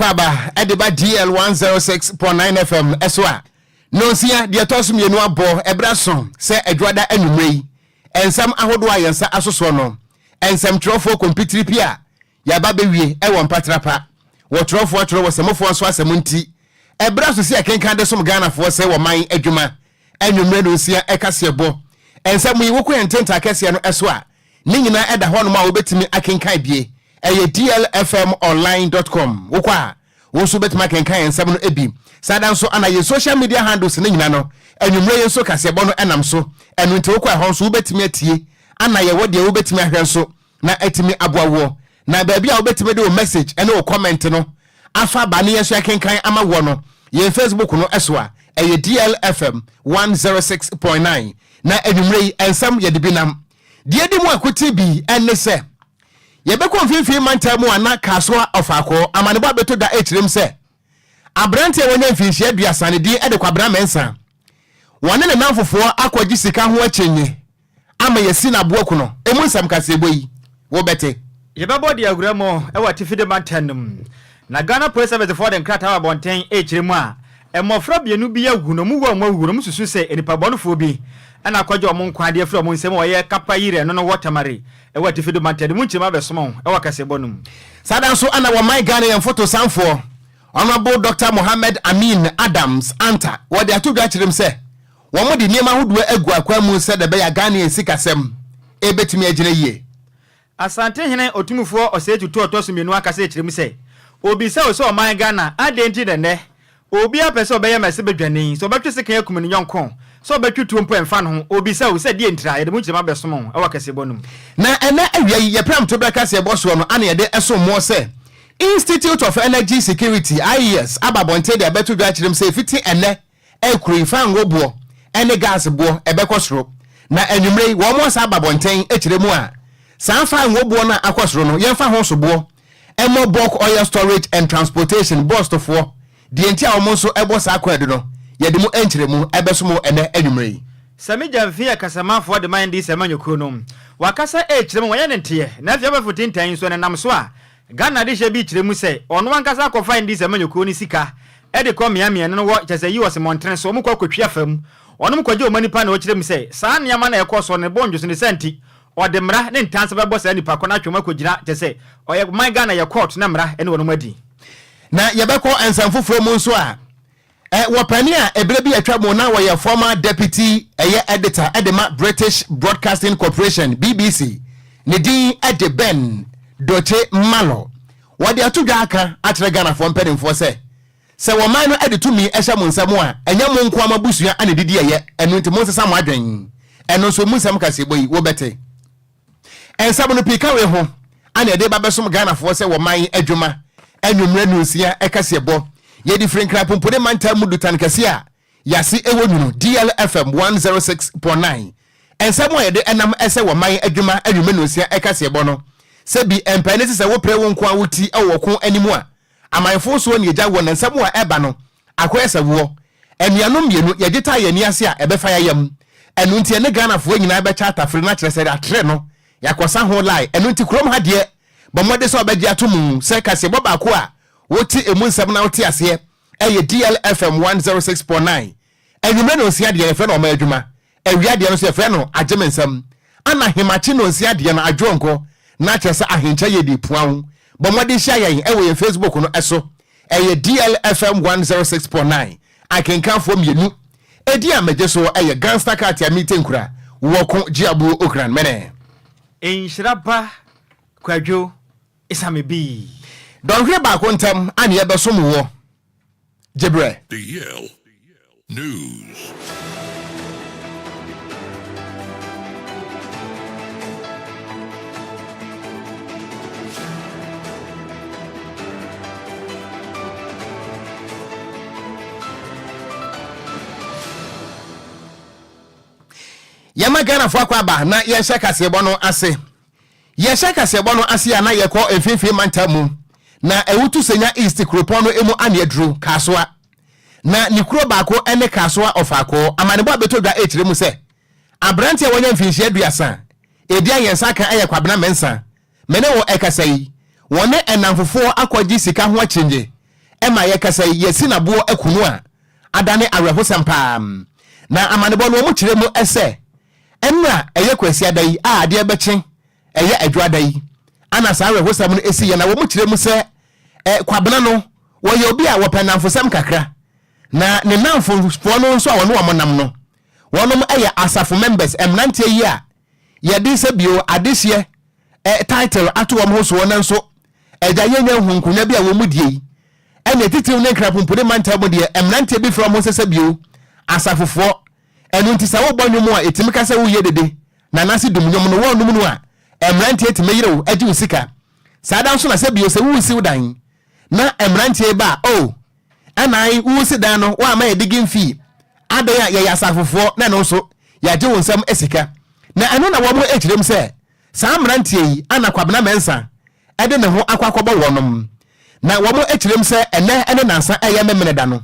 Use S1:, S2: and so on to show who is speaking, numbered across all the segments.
S1: Aba ɛde ba DL 106.9 FM ɛso a, nonsia deɛ ɛtɔ so mmienu abɔ ɛberɛ so sɛ Adwoada anwummerɛ yi, nsɛm ahodoɔ a yɛn nsa asosoɔ no, nsɛmtwerɛfoɔ kɔmpitiripi a yɛaba bɛwie ɛwɔ mpatrapa wɔtwerɛfoɔ atwerɛ wɔ sɛmofoɔ nso asɛm nti ɛberɛ so sɛ yɛkenkan de som Ghanafoɔ sɛ wɔ man adwuma anwummerɛ nonsia ɛkaseɛbɔ nsɛm yi. Wokɔ yɛn ntentaa kɛseɛ no ɛso a, ne nyinaa ɛda hɔnom a wobɛtumi akenkan bie. Ɛyɛ dlfmonline.com. Wokɔ a, wo nso wobɛtumi akenkan yɛn nsɛm no bi saa da nso. Ana yɛn social media handles ne nyina no, anwummerɛ yi nso kaseɛbɔ no ɛnam so. Ɛno nti wokɔ ɛhɔ nso wobɛtumi atie, ana yɛwɔ deɛ wobɛtumi ahwɛ nso na atumi aboa woɔ. Na baabi a wobɛtumi de wo message ɛne wo comment no afa ba ne yɛn nso akenkan ama woɔ no, yɛn Facebook no ɛso a ɛyɛ DLFM 106.9. Na anwummerɛ yi nsɛm yɛde bi nam deɛ di mu akote bi ɛne sɛ yɛbɛkɔ Mfimfini Mantam mu a, na Kasoa Ɔfaakɔ amanebɔ abɛtɔ da akyerɛm sɛ aberanteɛ a wɔnya mfinhyia 30 ne din de Kwabena Mɛnsa, wɔne ne namfofoɔ akɔgye sika ho akyɛnye ama yɛsi no aboa ku no. Ɛmu nsɛm kaseɛbɔ yi wobɛte.
S2: Yɛbɛbɔ de awura mu wɔ Atifide Mantam no mu. Na Ghana Police Service foɔ de nkrataa wɔ abɔnten rekyerɛ mu a, mmɔfra mmienu bi awu na wɔn wu a wɔn awu no, wɔn susu sɛ nnipa bɔnefoɔ bi na akɔgye wɔn nkwa de afiri wɔn nsam a wɔyɛ Kapa Yire no no wɔ Tamale wɔ Atifi Mantam no mu. Nkyerɛmu abɛsoma wo wɔ kaseɛbɔ no mu.
S1: Saa da nso ana wɔman Ghana yɛn fotosanfoɔ Honourable Dr. Mohammed Amin Adams Anta wɔde ato dwa kyerɛm sɛ wɔn de nneɛma ahodoɔ agu akwan mu sɛ de bɛyɛ Ghana yɛn sikasɛm ɛbɛtumi agyina yie.
S2: Asantehene Otumfoɔ Osei Tutu a ɔtɔ so mmienu akasa akyerɛ mu sɛ, obisa o sɛ ɔman Ghana, adɛn nti na nnɛ obiara pɛ sɛ ɔbɛyɛ mmarahyɛbadwani, sɛ ɔbɛtwe sekan akum ne yɔnko, sɛ ɔbɛtwe tuo mpo ɛmfa ne ho, obisa o sɛ deɛ ntira yɛde mo nkyerɛmu abɛsom wo wɔ kaseɛbɔ no mu.
S1: Na ɛnɛ awia yi yɛpram to berɛ kaseɛbɔ soɔ no ana yɛde ɛsom moɔ sɛ Institute of Energy Security, IES, aba abɔnten de abɛto dwa akyerɛ mu sɛ ɛfiti ɛnɛ ɛkuro yi fango boɔ ɛne gas boɔ ɛbɛkɔ soro. Na anwummerɛ yi wɔn asa aba abɔnten akyerɛ mu a, saa fango boɔ no a akɔ soro no, yɛmfa ho soboɔ ɛmɔ Bulk Oil Storage and Transportation, BOST foɔ. Deɛ nti a wɔn nso ɛbɔ saa kwaadu no, yɛde mu nkyerɛmu ɛbɛsom ɛnɛ anwummerɛ yi.
S2: Sammy Gyamfi yɛ kasamafoɔ de ma NDC amanyɔkuo no. Wakasa rekyerɛ mu, wɔnyɛ ne nteɛ. Na afei abɛfo tintan yi nso ɛnenam so a Ghana adehyɛ bi kyerɛ mu sɛ ɔno ankasa akɔfa NDC amanyɔkuo no sika de kɔ mmeammea no wɔ kyerɛ sɛ US mmɔntene so, wɔn kɔ akɔtwi afa mu, wɔnom kɔgye wɔn nipa na ɔkyerɛ mu sɛ saa nneɛma no a ɛkɔ so no ne bɔ ndwoso ne saa nti ɔde mmara ne ntansa bɛbɔ saa nipa kɔ no atwe wɔn akɔgyina kyerɛ sɛ ɔyɛ man Ghana yɛ court na mmara ne wɔnom adi.
S1: Na yɛbɛkɔ nsɛm foforɔ mu nso a, wɔ panin a ɛberɛ bi atwa mu na wɔyɛ former deputy ɛyɛ editor ɛde ma British Broadcasting Corporation, BBC, ne din ɛde Ben Doche Malo, wɔde ato dwa aka akyerɛ Ghanafoɔ mpanimfoɔ sɛ sɛ wɔman no de tumi hyɛ mo nsam a, ɛnyɛ mo nko ama busua ana didi ɛyɛ. Ɛno nti monsesa mo adwen. Ɛno nso mu nsɛm kaseɛbɔ yi wobɛte. Nsɛm no pii ka wei ho ana ɛde ba bɛsom Ghanafoɔ sɛ wɔman adwuma anwummerɛ nonsia ɛkaseɛbɔ. Yɛde firi Nkrapompone mantam mu dutan kɛseɛ a yɛase ɛwɔ Nwunu, DLFM 106.9. Nsɛm a yɛde ɛnam ɛsɛ wɔman adwuma anwummerɛ nonsia ɛkaseɛbɔ no, sɛ bi mpɛ ne sɛ sɛ wopere wo nko a wo ti ɛwɔ ko anim a, amanfo soɔ ne agya wɔ na nsɛm a ɛba no akɔyɛ sɛ woɔ anuanom mmienu yɛgye taa yɛn ani ase a ɛbɛfa yɛayam. Ɛno nti ɛne Ghanafoɔ nyinaa bɛkyɛ atafere no akyerɛ sɛ atere no yɛakɔsa ho lie. Ɛno nti kurom ha deɛ, bɔ mmɔden sɛ wobɛgye ato mu sɛ kaseɛbɔ baako a wote emu nsɛm na wote aseɛ ɛyɛ DLFM 106.9. Anwummerɛ nonsia deɛ yɛfrɛ no ɔman adwuma, awia deɛ no nso yɛfrɛ no agye me nsɛm, ana hemakye nonsia deɛ no adwoɔnkɔ na kyerɛ sɛ ahenkyɛ yɛ de pua wo. Bɔ mmɔden hyia yɛn ɛwɔ yɛn Facebook no ɛso, ɛyɛ DLFM 106.9. Akenkanfoɔ mmienu ɛdi a megye so ɛyɛ Gangster Cat a mete nkura wɔko gyeabuo Okran mene.
S2: Nhyira ba Kwadwo Esame bi.
S1: Dɔnhwere baako ntam ane yɛbɛsom wɔ gyeberɛ.
S3: DL News.
S1: Yɛma Ghanafoɔ akɔ aba na yɛnhyɛ kaseɛbɔ no ase. Yɛhyɛ kaseɛbɔ no ase a, na yɛkɔ Mfimfini Mantam mu, na Awutu Senya East kuropɔn no mu aneaduro, Kasoa. Na ne kuro baako ne Kasoa Ɔfaakɔɔ. Amanebɔ a bɛtɔ dwa rekyerɛ mu sɛ, aberanteɛ a wanya mfinhyia 30 ɛdi a yɛn nsa aka yɛ Kwabena Mensah. Me ne wo ɛkasa yi, wɔne nnamfofoɔ akɔgye sika ho akyinnye. Ma yɛkasa yi, yɛasi no aboɔ aku no a adane awerɛhosɛm paa. Na amanebɔ no wɔkyerɛ mu sɛ ɛnna ɛyɛ Kwasiada yi a adeɛ bɛkye ɛyɛ Adwoada yi ana saa awerɛhosɛm no siiɛ. Na wɔkyerɛ mu sɛ Kwabena no wɔyɛ obi a wɔpɛ nnamfosɛm kakra na ne nnamfofoɔ no nso a wɔne wɔn nam no wɔnom yɛ asafo members, mmeranteɛ yi a yɛde sɛ bio adehyeɛ title ato wɔn ho soɔ nanso agya yɛnya nhu nkonya bi a wɔn mu die yi ɛne titiriw ne Nkrapompone mantam mu deɛ mmeranteɛ bi frɛ wɔn sɛ sɛ bio asafofoɔ. Ɛno nti sɛ wobɔ nnwom a ɛtumi ka sɛ woyɛ dede na anase dum nnwom no wɔnnom no a mmeranteɛ tumi yere wo agye wo sika. Saa da nso na sɛ bio sɛ woresiw dan na mmeranteɛ ba a oh ɛna woresi dan no woamma yɛ digging fee adɛn a yɛyɛ asafofoɔ na ɛno nso yɛagye wo nsam sika. Na ɛno na wɔn kyerɛ mu sɛ saa mmeranteɛ yi ana Kwabena Mensah de ne ho akɔ akɔbɔ wɔnom. Na wɔn kyerɛ mu sɛ ɛnɛ ne nansa ɛyɛ Memeneda no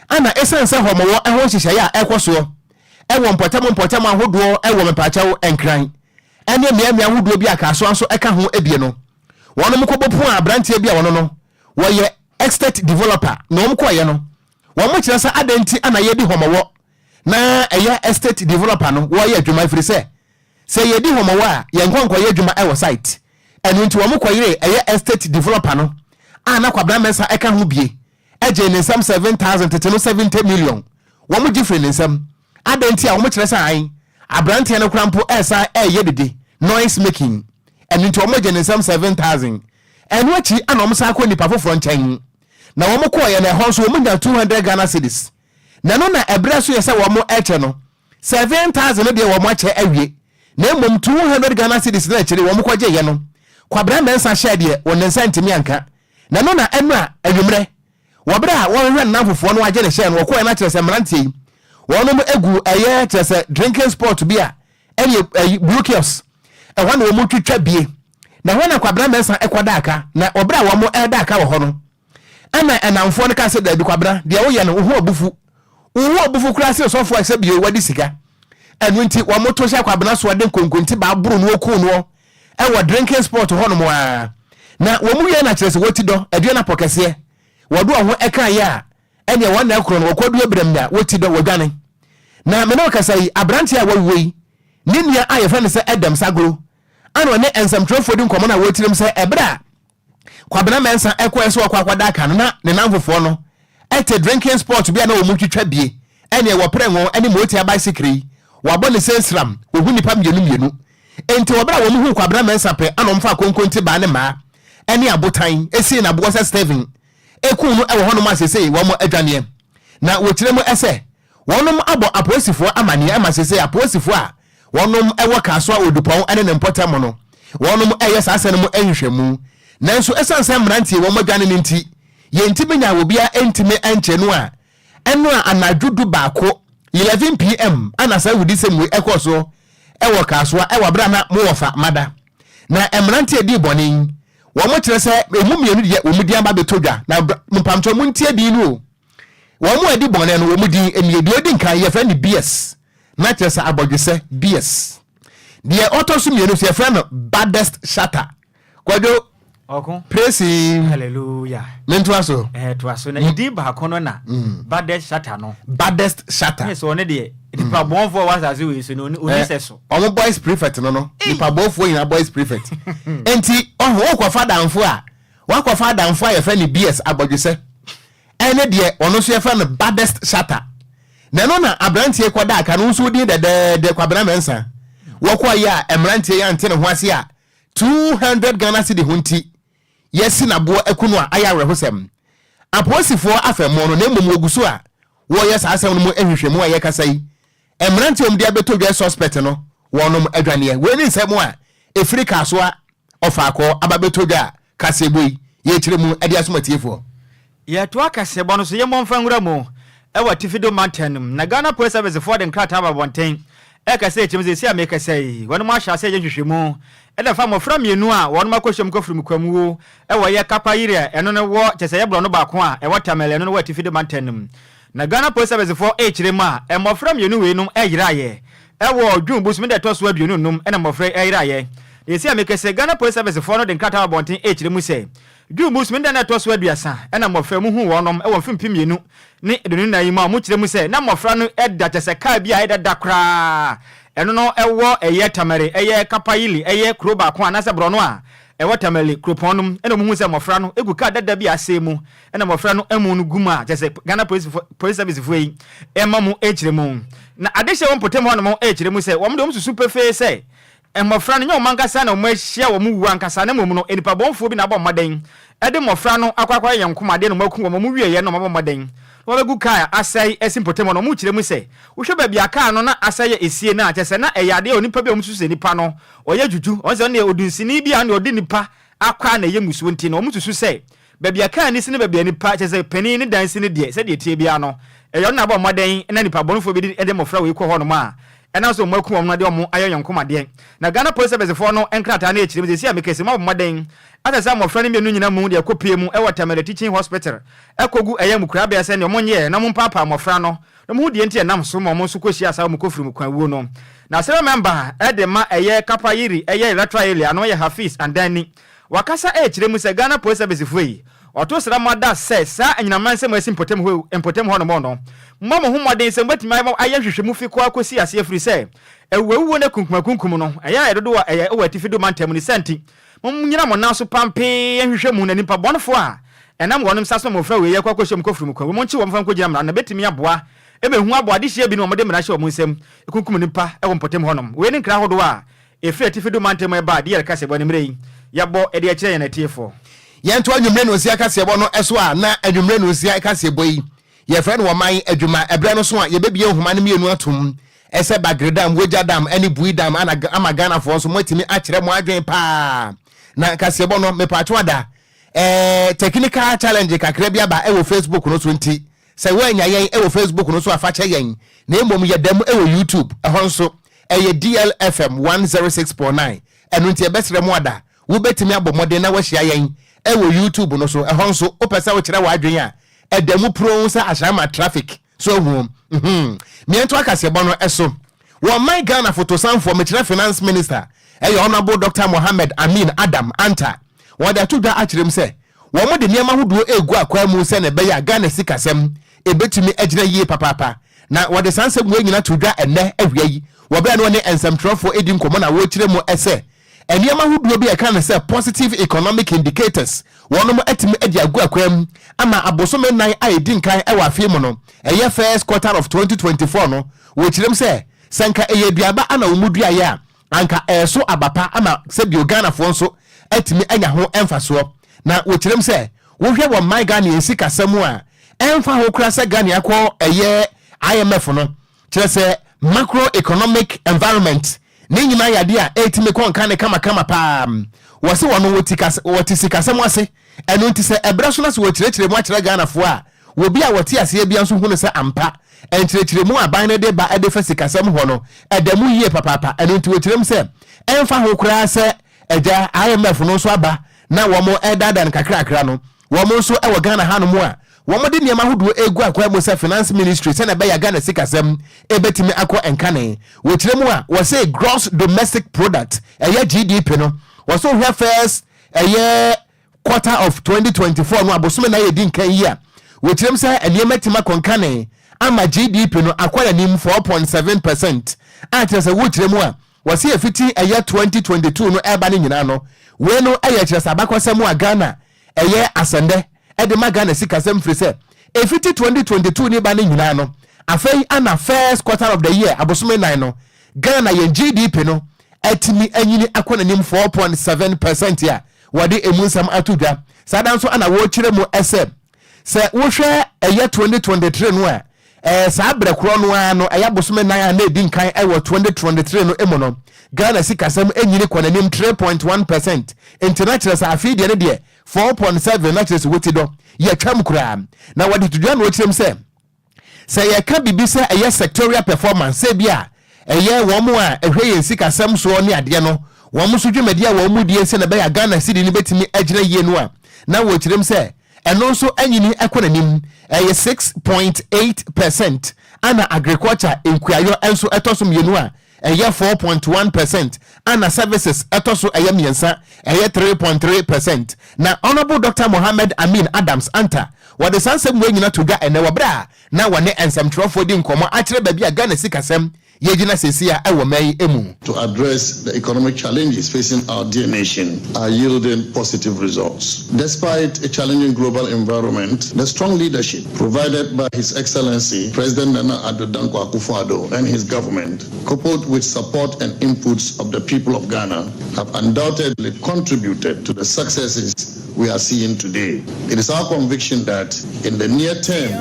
S1: ana ɛsiane sɛ hɔmɔwɔ ho nhyehyɛeɛ a ɛkɔ soɔ wɔ mpɔtam mpɔtam ahodoɔ wɔ Mepaakyɛw Nkran ne mmeammea ahodoɔ bi a Kasoa nso ka ho bie no wɔnom kɔbɔ pon a aberanteɛ bi a wɔno no wɔyɛ estate developer na wɔn kɔeɛ no wɔn kyerɛ sɛ adɛn nti ana yɛdi hɔmɔwɔ na ɛyɛ estate developer no wɔyɛ adwuma ɛfiri sɛ sɛ yɛdi hɔmɔwɔ a yɛnkɔ nkɔyɛ adwuma ɛwɔ site. Ɛno nti wɔn kɔyere ɛyɛ estate developer no a na Kwabena Mensah ɛka ho bie ɛgyee ne nsam 7,000, tete no 70 million, wɔn gye firi ne nsam. Adɛn nti a wɔn kyerɛ sɛ ae aberanteɛ no koraa mpo ɛresan ɛreyɛ dede, noise making, ɛno nti wɔn gye ne nsam 7,000. Ɛno akyi ana wɔn san kɔ nipa foforɔ nkyɛn na wɔn kɔɔyɛ na ɛhɔ nso wɔn nya 200 Ghana cedis na ɛno na ɛberɛ so yɛ sɛ wɔn ɛkyɛ no 7,000 no deɛ wɔn akyɛ awie na mmom 200 Ghana cedis na akyire wɔn kɔgyeeɛ no Kwabena Mensah hyɛɛ deɛ wɔn ne nsa ntumi anka na ɛno na ɛno a anwummerɛ wɔ berɛ a wɔhwehwɛ nnamfofoɔ no agye ne hyɛɛ no wɔkɔɛ no akyerɛ sɛ mmeranteɛ yi wɔnom egu ɛyɛ kyerɛ sɛ drinking spot bi a ɛne ɛyi blue kiosk ɛhɔ na wɔn twitwa bie na ɛhɔ na Kwabena Mensah ɛkɔ daaka na wɔ berɛ a wɔn ɛda aka wɔ hɔ no ɛna ɛnamfoɔ no ka sɛ daabi Kwabena deɛ woyɛ no wo ho abufu wo ho abufu koraa sɛ sɔfoɔ a sɛ bio wadi sika. Ɛno nti wɔn to hyɛ Kwabena soɔ de nkonkonti baa boro noɔ kuu noɔ ɛwɔ drinking spot hɔ nom ara. Na wɔn wie na kyerɛ sɛ wɔti dɔ aduan apɔ kɛseɛ wɔde wɔn ho ɛka yɛ a ɛneɛ wɔn na ɛkorɔ no wɔkɔ due brɛm na wɔti dɔ wɔdwane. Na me ne wo kasa yi abranteɛ a wawuo yi ne nua a yɛfrɛ no sɛ Adam Saglo ana ɔne nsɛmtwerɛfoɔ di nkɔmmɔ no a wɔtirim sɛ ɛberɛ a Kwabena Mensah kɔɛ sɛ ɔkɔ akɔda aka no na ne namfofoɔ no te drinking spot bi a na wɔn twitwa bie ɛneɛ wɔ prɛngo ne mootia bicycle yi wɔabɔ ne sɛ nsram wɔhu nnipa mmienu mmienu enti wɔ berɛ a wɔn huu Kwabena Mensah pɛ ana wɔn faa konkonte baa ne mmaa ne abotan sii no aboɔ sɛ Stephen kuu no wɔ hɔnom a sesei wɔn adwaneɛ na wɔkyerɛ mu sɛ Wɔnom abɔ apolisifoɔ amaneɛ ama seesei apolisifoɔ a wɔnom wɔ Kasoa Odupɔn ne ne mpɔtam no wɔnom reyɛ saa asɛm no mu nhwehwɛmu. Nanso ɛsiane sɛ mmeranteɛ wɔn adwane no nti yɛntumi nyaa obiara ntumi nkyɛ no a ɛno a anadwo du baako, 11 PM, na saa awudisɛm wei ɛkɔɔ soɔ wɔ Kasoa wɔ berɛ a na mo wɔfa mada. Na mmeranteɛ dii bɔne yi wɔn kyerɛ sɛ ɛmu mmienu deɛ wɔn din aba abɛtɔ dwa na mpamokyɛw montie din no o. Wɔn a adi bɔne no, wɔn din nie. Deɛ ɔdi nkan, yɛfrɛ no Bias, na kyerɛ sɛ abɔdwesɛ, Bias. Deɛ ɔtɔ so mmienu nso, yɛfrɛ no Baddest Shatter. Kwadwo,
S2: Ɔko.
S1: praise him.
S2: Hallelujah.
S1: Mentoa so.
S2: Eh, toa so. Na edin baako no na Baddest Shatter no.
S1: Baddest Shatter.
S2: Ne sɛ ɔne deɛ, nipa bɔnfoɔ wɔ asase wei so no, ɔni sɛ so.
S1: Ɔmo boys prefect no no, nipa bɔnfoɔ nyinaa boys prefect. Enti, ɔho, wokɔfa adamfo a, wakɔfa adamfo a yɛfrɛ no Bias abɔdwesɛ. Ɛne deɛ ɔno nso yɛfrɛ no baddest shatter. Na ɛno na aberanteɛ kɔda aka no nso din dɛdɛɛdɛ Kwabena Mensah. Wɔkɔeɛ a mmeranteɛ yi ante ne ho ase a 200 Ghana cedi ho nti yɛasi n'aboɔ aku no a ayɛ awerɛhosɛm. Apolisifoɔ afɛmmoɔ no na mmom wɔgu so a wɔreyɛ saa asɛm no mu nhwehwɛmu a yɛrekasa yi. Mmeranteɛ a wɔde abɛtɔ dwa suspect no wɔnom adwaneɛ. Wei ne nsɛm a ɛfiri Kasoa Ɔfaakɔɔ aba bɛtɔ dwa a kaseɛbɔ yi yɛrekyerɛ mu de asom atiefoɔ.
S2: Yɛtoa kaseɛbɔ no so, yɛmmɔ mfa nwura mu wɔ Atifido mantam no mu. Na Ghana Police Service foɔ de nkrataa aba abɔnten ɛrekasa akyire mu seesei a merekasa yi, wɔnom ahyɛ aseɛ reyɛ nhwehwɛmu de afa mmɔfra mmienu a wɔnom akɔhyiam kɔ Firimukwamwuo wɔ yɛ Kapayiri a ɛno no wɔ kyerɛ sɛ ɛyɛ borɔno baako a ɛwɔ Tamale ɛno no wɔ Atifido mantam no mu. Na Ghana Police Service foɔ rekyerɛ mu a, mmɔfra mmienu wei nom yeraeɛ wɔ June bosome da ɛtɔ so 25 na mmɔfra yi yeraeɛ. Na seesei a merekasa yi, Ghana Police Service foɔ no de nkrataa aba abɔnten rekyerɛ mu sɛ, June bosome da na ɛtɔ so 30 ɛna mmɔfra mu hu wɔnom wɔ mfe 2024 yi mu a wɔkyerɛ mu sɛ na mmɔfra no da kyɛ sɛ kaa bi a ɛyɛ dada koraa ɛno no ɛwɔ ɛyɛ Tamale ɛyɛ Kapayili ɛyɛ kuro baako anaasɛ borɔno a ɛwɔ Tamale kuropɔn no mu ɛna wɔn hu sɛ mmɔfra no egu kaa dada bi a asɛe mu ɛna mmɔfra no amu no gu mu a kyɛ sɛ Ghana Police Police Service foɔ yi ɛma mu ɛkyerɛ mu na adehyɛ wɔ mpɔtam hɔnom ɛkyerɛ mu sɛ wɔn de wɔn susu pefee sɛ mmɔfra no nyɛ wɔn ankasa na wɔn ahyia wɔn wu ankasa, na mmom no nnipa bɔnfoɔ bi na abɔ mmɔden de mmɔfra no akɔ akɔyɛ yɛn nkomadeɛ na wɔn aku wɔn, wɔn wieɛ na wɔn abɔ mmɔden na wɔabɛgu kaa a asɛe asi mpɔtam hɔ no. Wɔn kyerɛ mu sɛ wohwɛ baabi a kaa no na asɛe a ɛsie no a, kyerɛ sɛ na ɛyɛ adeɛ a onipa bi a wɔn susu sɛ nipa no ɔyɛ dwudwu, wɔn sɛ ɔno deɛ odunsini bi a ɔno deɛ ɔde nipa akɔ a na ɛyɛ mmusuo nti no wɔn susu sɛ Baabi a kaa no si ne baabi a nnipa, kyerɛ sɛ panin ne dan si no deɛ, sɛdeɛ ɛteɛ biara no, ɛyɛ ɔno na abɔ mmɔden na nnipa bɔnefoɔ bi de mmɔfra wei kɔ hɔnom a ɛnam sɛ wɔaku wɔn no de wɔn ayɛ yɔnkomadeɛ. Na Ghana Police Service foɔ no nkrataa no ɛkyerɛ mu seesei a meka yi sɛ wɔabɔ mmɔden asɛ sɛ mmɔfra no mmienu nyina mu de akɔpue mu wɔ Tamale Teaching Hospital akɔgu ɛyɛ mukurabea sɛdeɛ wɔnyɛɛ na wɔmpaapaa mmɔfra no na wɔhu deɛ nti a ɛnam so ma wɔn nso kɔhyia saa wɔn kɔfiri mu kwan wuo no. Na Asɛmɛ mɛmba de ma ɛyɛ Kapayiri ɛyɛ Electoral Area no yɛ Hafiz Andani. Wakasa rekyerɛ mu sɛ Ghana Police Service foɔ yi, wɔto sra mo ada sɛ saa anyinam nsɛm a asi mpɔtam hɔ mpɔtam hɔ nom no, mommɔ mo ho mmɔden sɛ mobɛtumi ayɛ nhwehwɛmu fi kɔ akɔsi aseɛ ɛfiri sɛ awuawuo ne akunkumakunkum no ɛyɛ a ɛdodoɔ a ɛyɛ wɔ atifi do mantam no saa nti monnyina mo nan so pampee nhwehwɛ mu na nnipa bɔnefoɔ a ɛnam wɔnom nsa so ma mmɔfra wei akɔ akɔhyia mu kɔfiri mu kwan wei monkye wɔn mfa nkɔgyina mmara no na ɛbɛtumi aboa ma ehu abɔ adehyeɛ binom a wɔde mmara hyɛ wɔn nsam kunkum nnipa wɔ mpɔtam hɔnom. Wei ne nkra ahodoɔ a Ɛfiri atifi do mantam ɛba a, DL kaseɛbɔ anwummerɛ yi, yɛabɔ de akyerɛ yɛn atiefoɔ.
S1: Yɛnto anwummerɛ nonsia kaseɛbɔ no so a, na anwummerɛ nonsia kaseɛbɔ yi, yɛfrɛ no Ɔman Adwuma. Ɛberɛ no so a, yɛbɛbue nhoma no mmienu atom sɛ Bagre Dam, Wagya Dam ne Bui Dam ana ama Ghanafoɔ nso moatumi akyerɛ mo adwene paa. Na kaseɛbɔ no, mepatwo ada, eh, technical challenge kakra bi aba wɔ Facebook no so nti, Sɛ woannya yɛn wɔ Facebook no so a, fa kyɛ yɛn, na mmom yɛda mu wɔ YouTube, ɛhɔ nso ɛyɛ DLFM 106.9. Ɛno nti yɛbɛsrɛ mo ada, wobɛtumi abɔ mmɔden na woahyia yɛn wɔ YouTube no so, ɛhɔ nso wopɛ sɛ wokyerɛ w'adwene a, ɛda mu pronn sɛ Ashaiman traffic. So ahu? Mm-hmm. Meɛnto akaseɛbɔ no so. Wɔ ɔman Ghana fotosanfoɔ, mekyerɛ Finance Minister, ɛyɛ Honourable Doctor Mohammed Amin Adam Anta, wɔde ato dwa akyerɛ mu sɛ, Wɔde nneɛma ahodoɔ regu akwaa mu sɛnea ɛbɛyɛ a Ghana sikasɛm bɛtumi agyina yie papaapa. Na wɔde saa nsɛm wei nyina too dwa ɛnnɛ awia yi wɔ berɛ a na wɔne nsɛmtwerɛfoɔ redi nkɔmmɔ na wɔrekyerɛ mu sɛ nneɛma ahodoɔ bi a yɛka no sɛ positive economic indicators wɔnom atumi de agu akwaa mu ama abosome nnan a ɛdi nkan wɔ afe mu no, ɛyɛ first quarter of 2024 no, wɔkyerɛ mu sɛ sɛ nka ɛyɛ aduaba ana wɔn duaeɛ a anka ɛreso aba pa ama sɛbio Ghanafoɔ nso atumi anya ho mfasoɔ. Na wɔkyerɛm sɛ wohwɛ wɔ man Ghana yɛn sikasɛm a, ɛmfa ho koraa sɛ Ghana akɔ ɛyɛ IMF no, kyerɛ sɛ macro economic environment ne nyinaa yɛ adeɛ a ɛretumi kɔ nka ne kamakama paa. Wɔse wɔn wɔte sikasɛm ase, ɛno nti sɛ ɛberɛ so na sɛ wɔkyerɛkyerɛ mu akyerɛ Ghanafoɔ a, Obi a ɔte aseɛ biara nso hu no sɛ ampa, nkyerɛkyerɛmu a aban no de ba de fa sikasɛm hɔ no, ɛda mu yie papaapa. Ɛno nti wɔkyerɛ mu sɛ, ɛmfa ho koraa sɛ agya IMF no nso aba na wɔredaadaa no kakrakra no, wɔn nso wɔ Ghana hanom a wɔde nneɛma ahodoɔ regu akwan mu sɛ Finance Ministry sɛdeɛ ɛbɛyɛ a Ghana sikasɛm bɛtumi akɔ nkane. Wɔkyerɛ mu a, wɔse Gross Domestic Product, ɛyɛ GDP no, wɔse wohwɛ first ɛyɛ quarter of 2024 no a bosome na yɛdi nkan yi a, wɔkyerɛm sɛ nneɛma atumi akɔ nkane ama GDP no akɔ n'anim 4.7% a kyerɛ sɛ wokyerɛ mu a wɔse ɛfiti ɛyɛ 2022 no ɛba no nyinaa no, wei no ɛyɛ kyerɛ sɛ abakɔsɛm a Ghana ɛyɛ asɛndɛ ɛde ma Ghana sikasɛm firi sɛ ɛfiti 2022 ne ba no nyinaa no afei ana first quarter of the year abosome nan no Ghana yɛn GDP no atumi anyini akɔ n'anim 4.7% a wɔde emu nsɛm ato dwa. Saa da nso na wɔrekyerɛ mu sɛ, sɛ wohwɛ ɛyɛ 2023 no a, ɛɛ saa berɛ korɔ no ara no, ɛyɛ abosome nan a na ɛdi nkan wɔ 2023 no mu no, Ghana sikasɛm nyini kɔ n'anim 3.1 percent. Nti na kyerɛ sɛ afei deɛ no deɛ 4.7 na kyerɛ sɛ wɔti dɔ, yɛtwam koraa. Na wɔde to dwa na wɔkyerɛ mu sɛ, Sɛ yɛka biribi sɛ ɛyɛ sectorial performance, sɛ ebi a ɛyɛ wɔn a ɛhwɛ yɛn sikasɛm soɔ ne adeɛ no, wɔn nso dwumadie a wɔn die sɛdeɛ ɛbɛyɛ a Ghana cedi no bɛtumi agyina yie no a, na wɔkyerɛ mu sɛ ɛno nso anyini kɔ n'anim, ɛyɛ 6.8 percent, ɛna agriculture, nkuayɔ, nso ɛtɔ so mmienu a. ɛyɛ 4.1 percent, ana services ɛtɔ so ɛyɛ mmiɛnsa, ɛyɛ 3.3 percent. Na Honourable Dr Mohammed Amin Adams Anta wɔde saa nsɛm wei nyina to dwa ɛnɛ wɔ berɛ a na wɔne nsɛmtwerɛfoɔ di nkɔmmɔ akyerɛ baabi a Ghana sikasɛm yɛgyina sɛsi a ɛwɔ man yi mu.
S4: To address the economic challenges facing our dear nation are yielding positive results. Despite a challenging global environment, the strong leadership provided by His Excellency President Nana Addo Dankwa Akufo-Addo and his government, coupled with support and inputs of the people of Ghana, have undoubtedly contributed to the successes we are seeing today. It is our conviction that in the near term,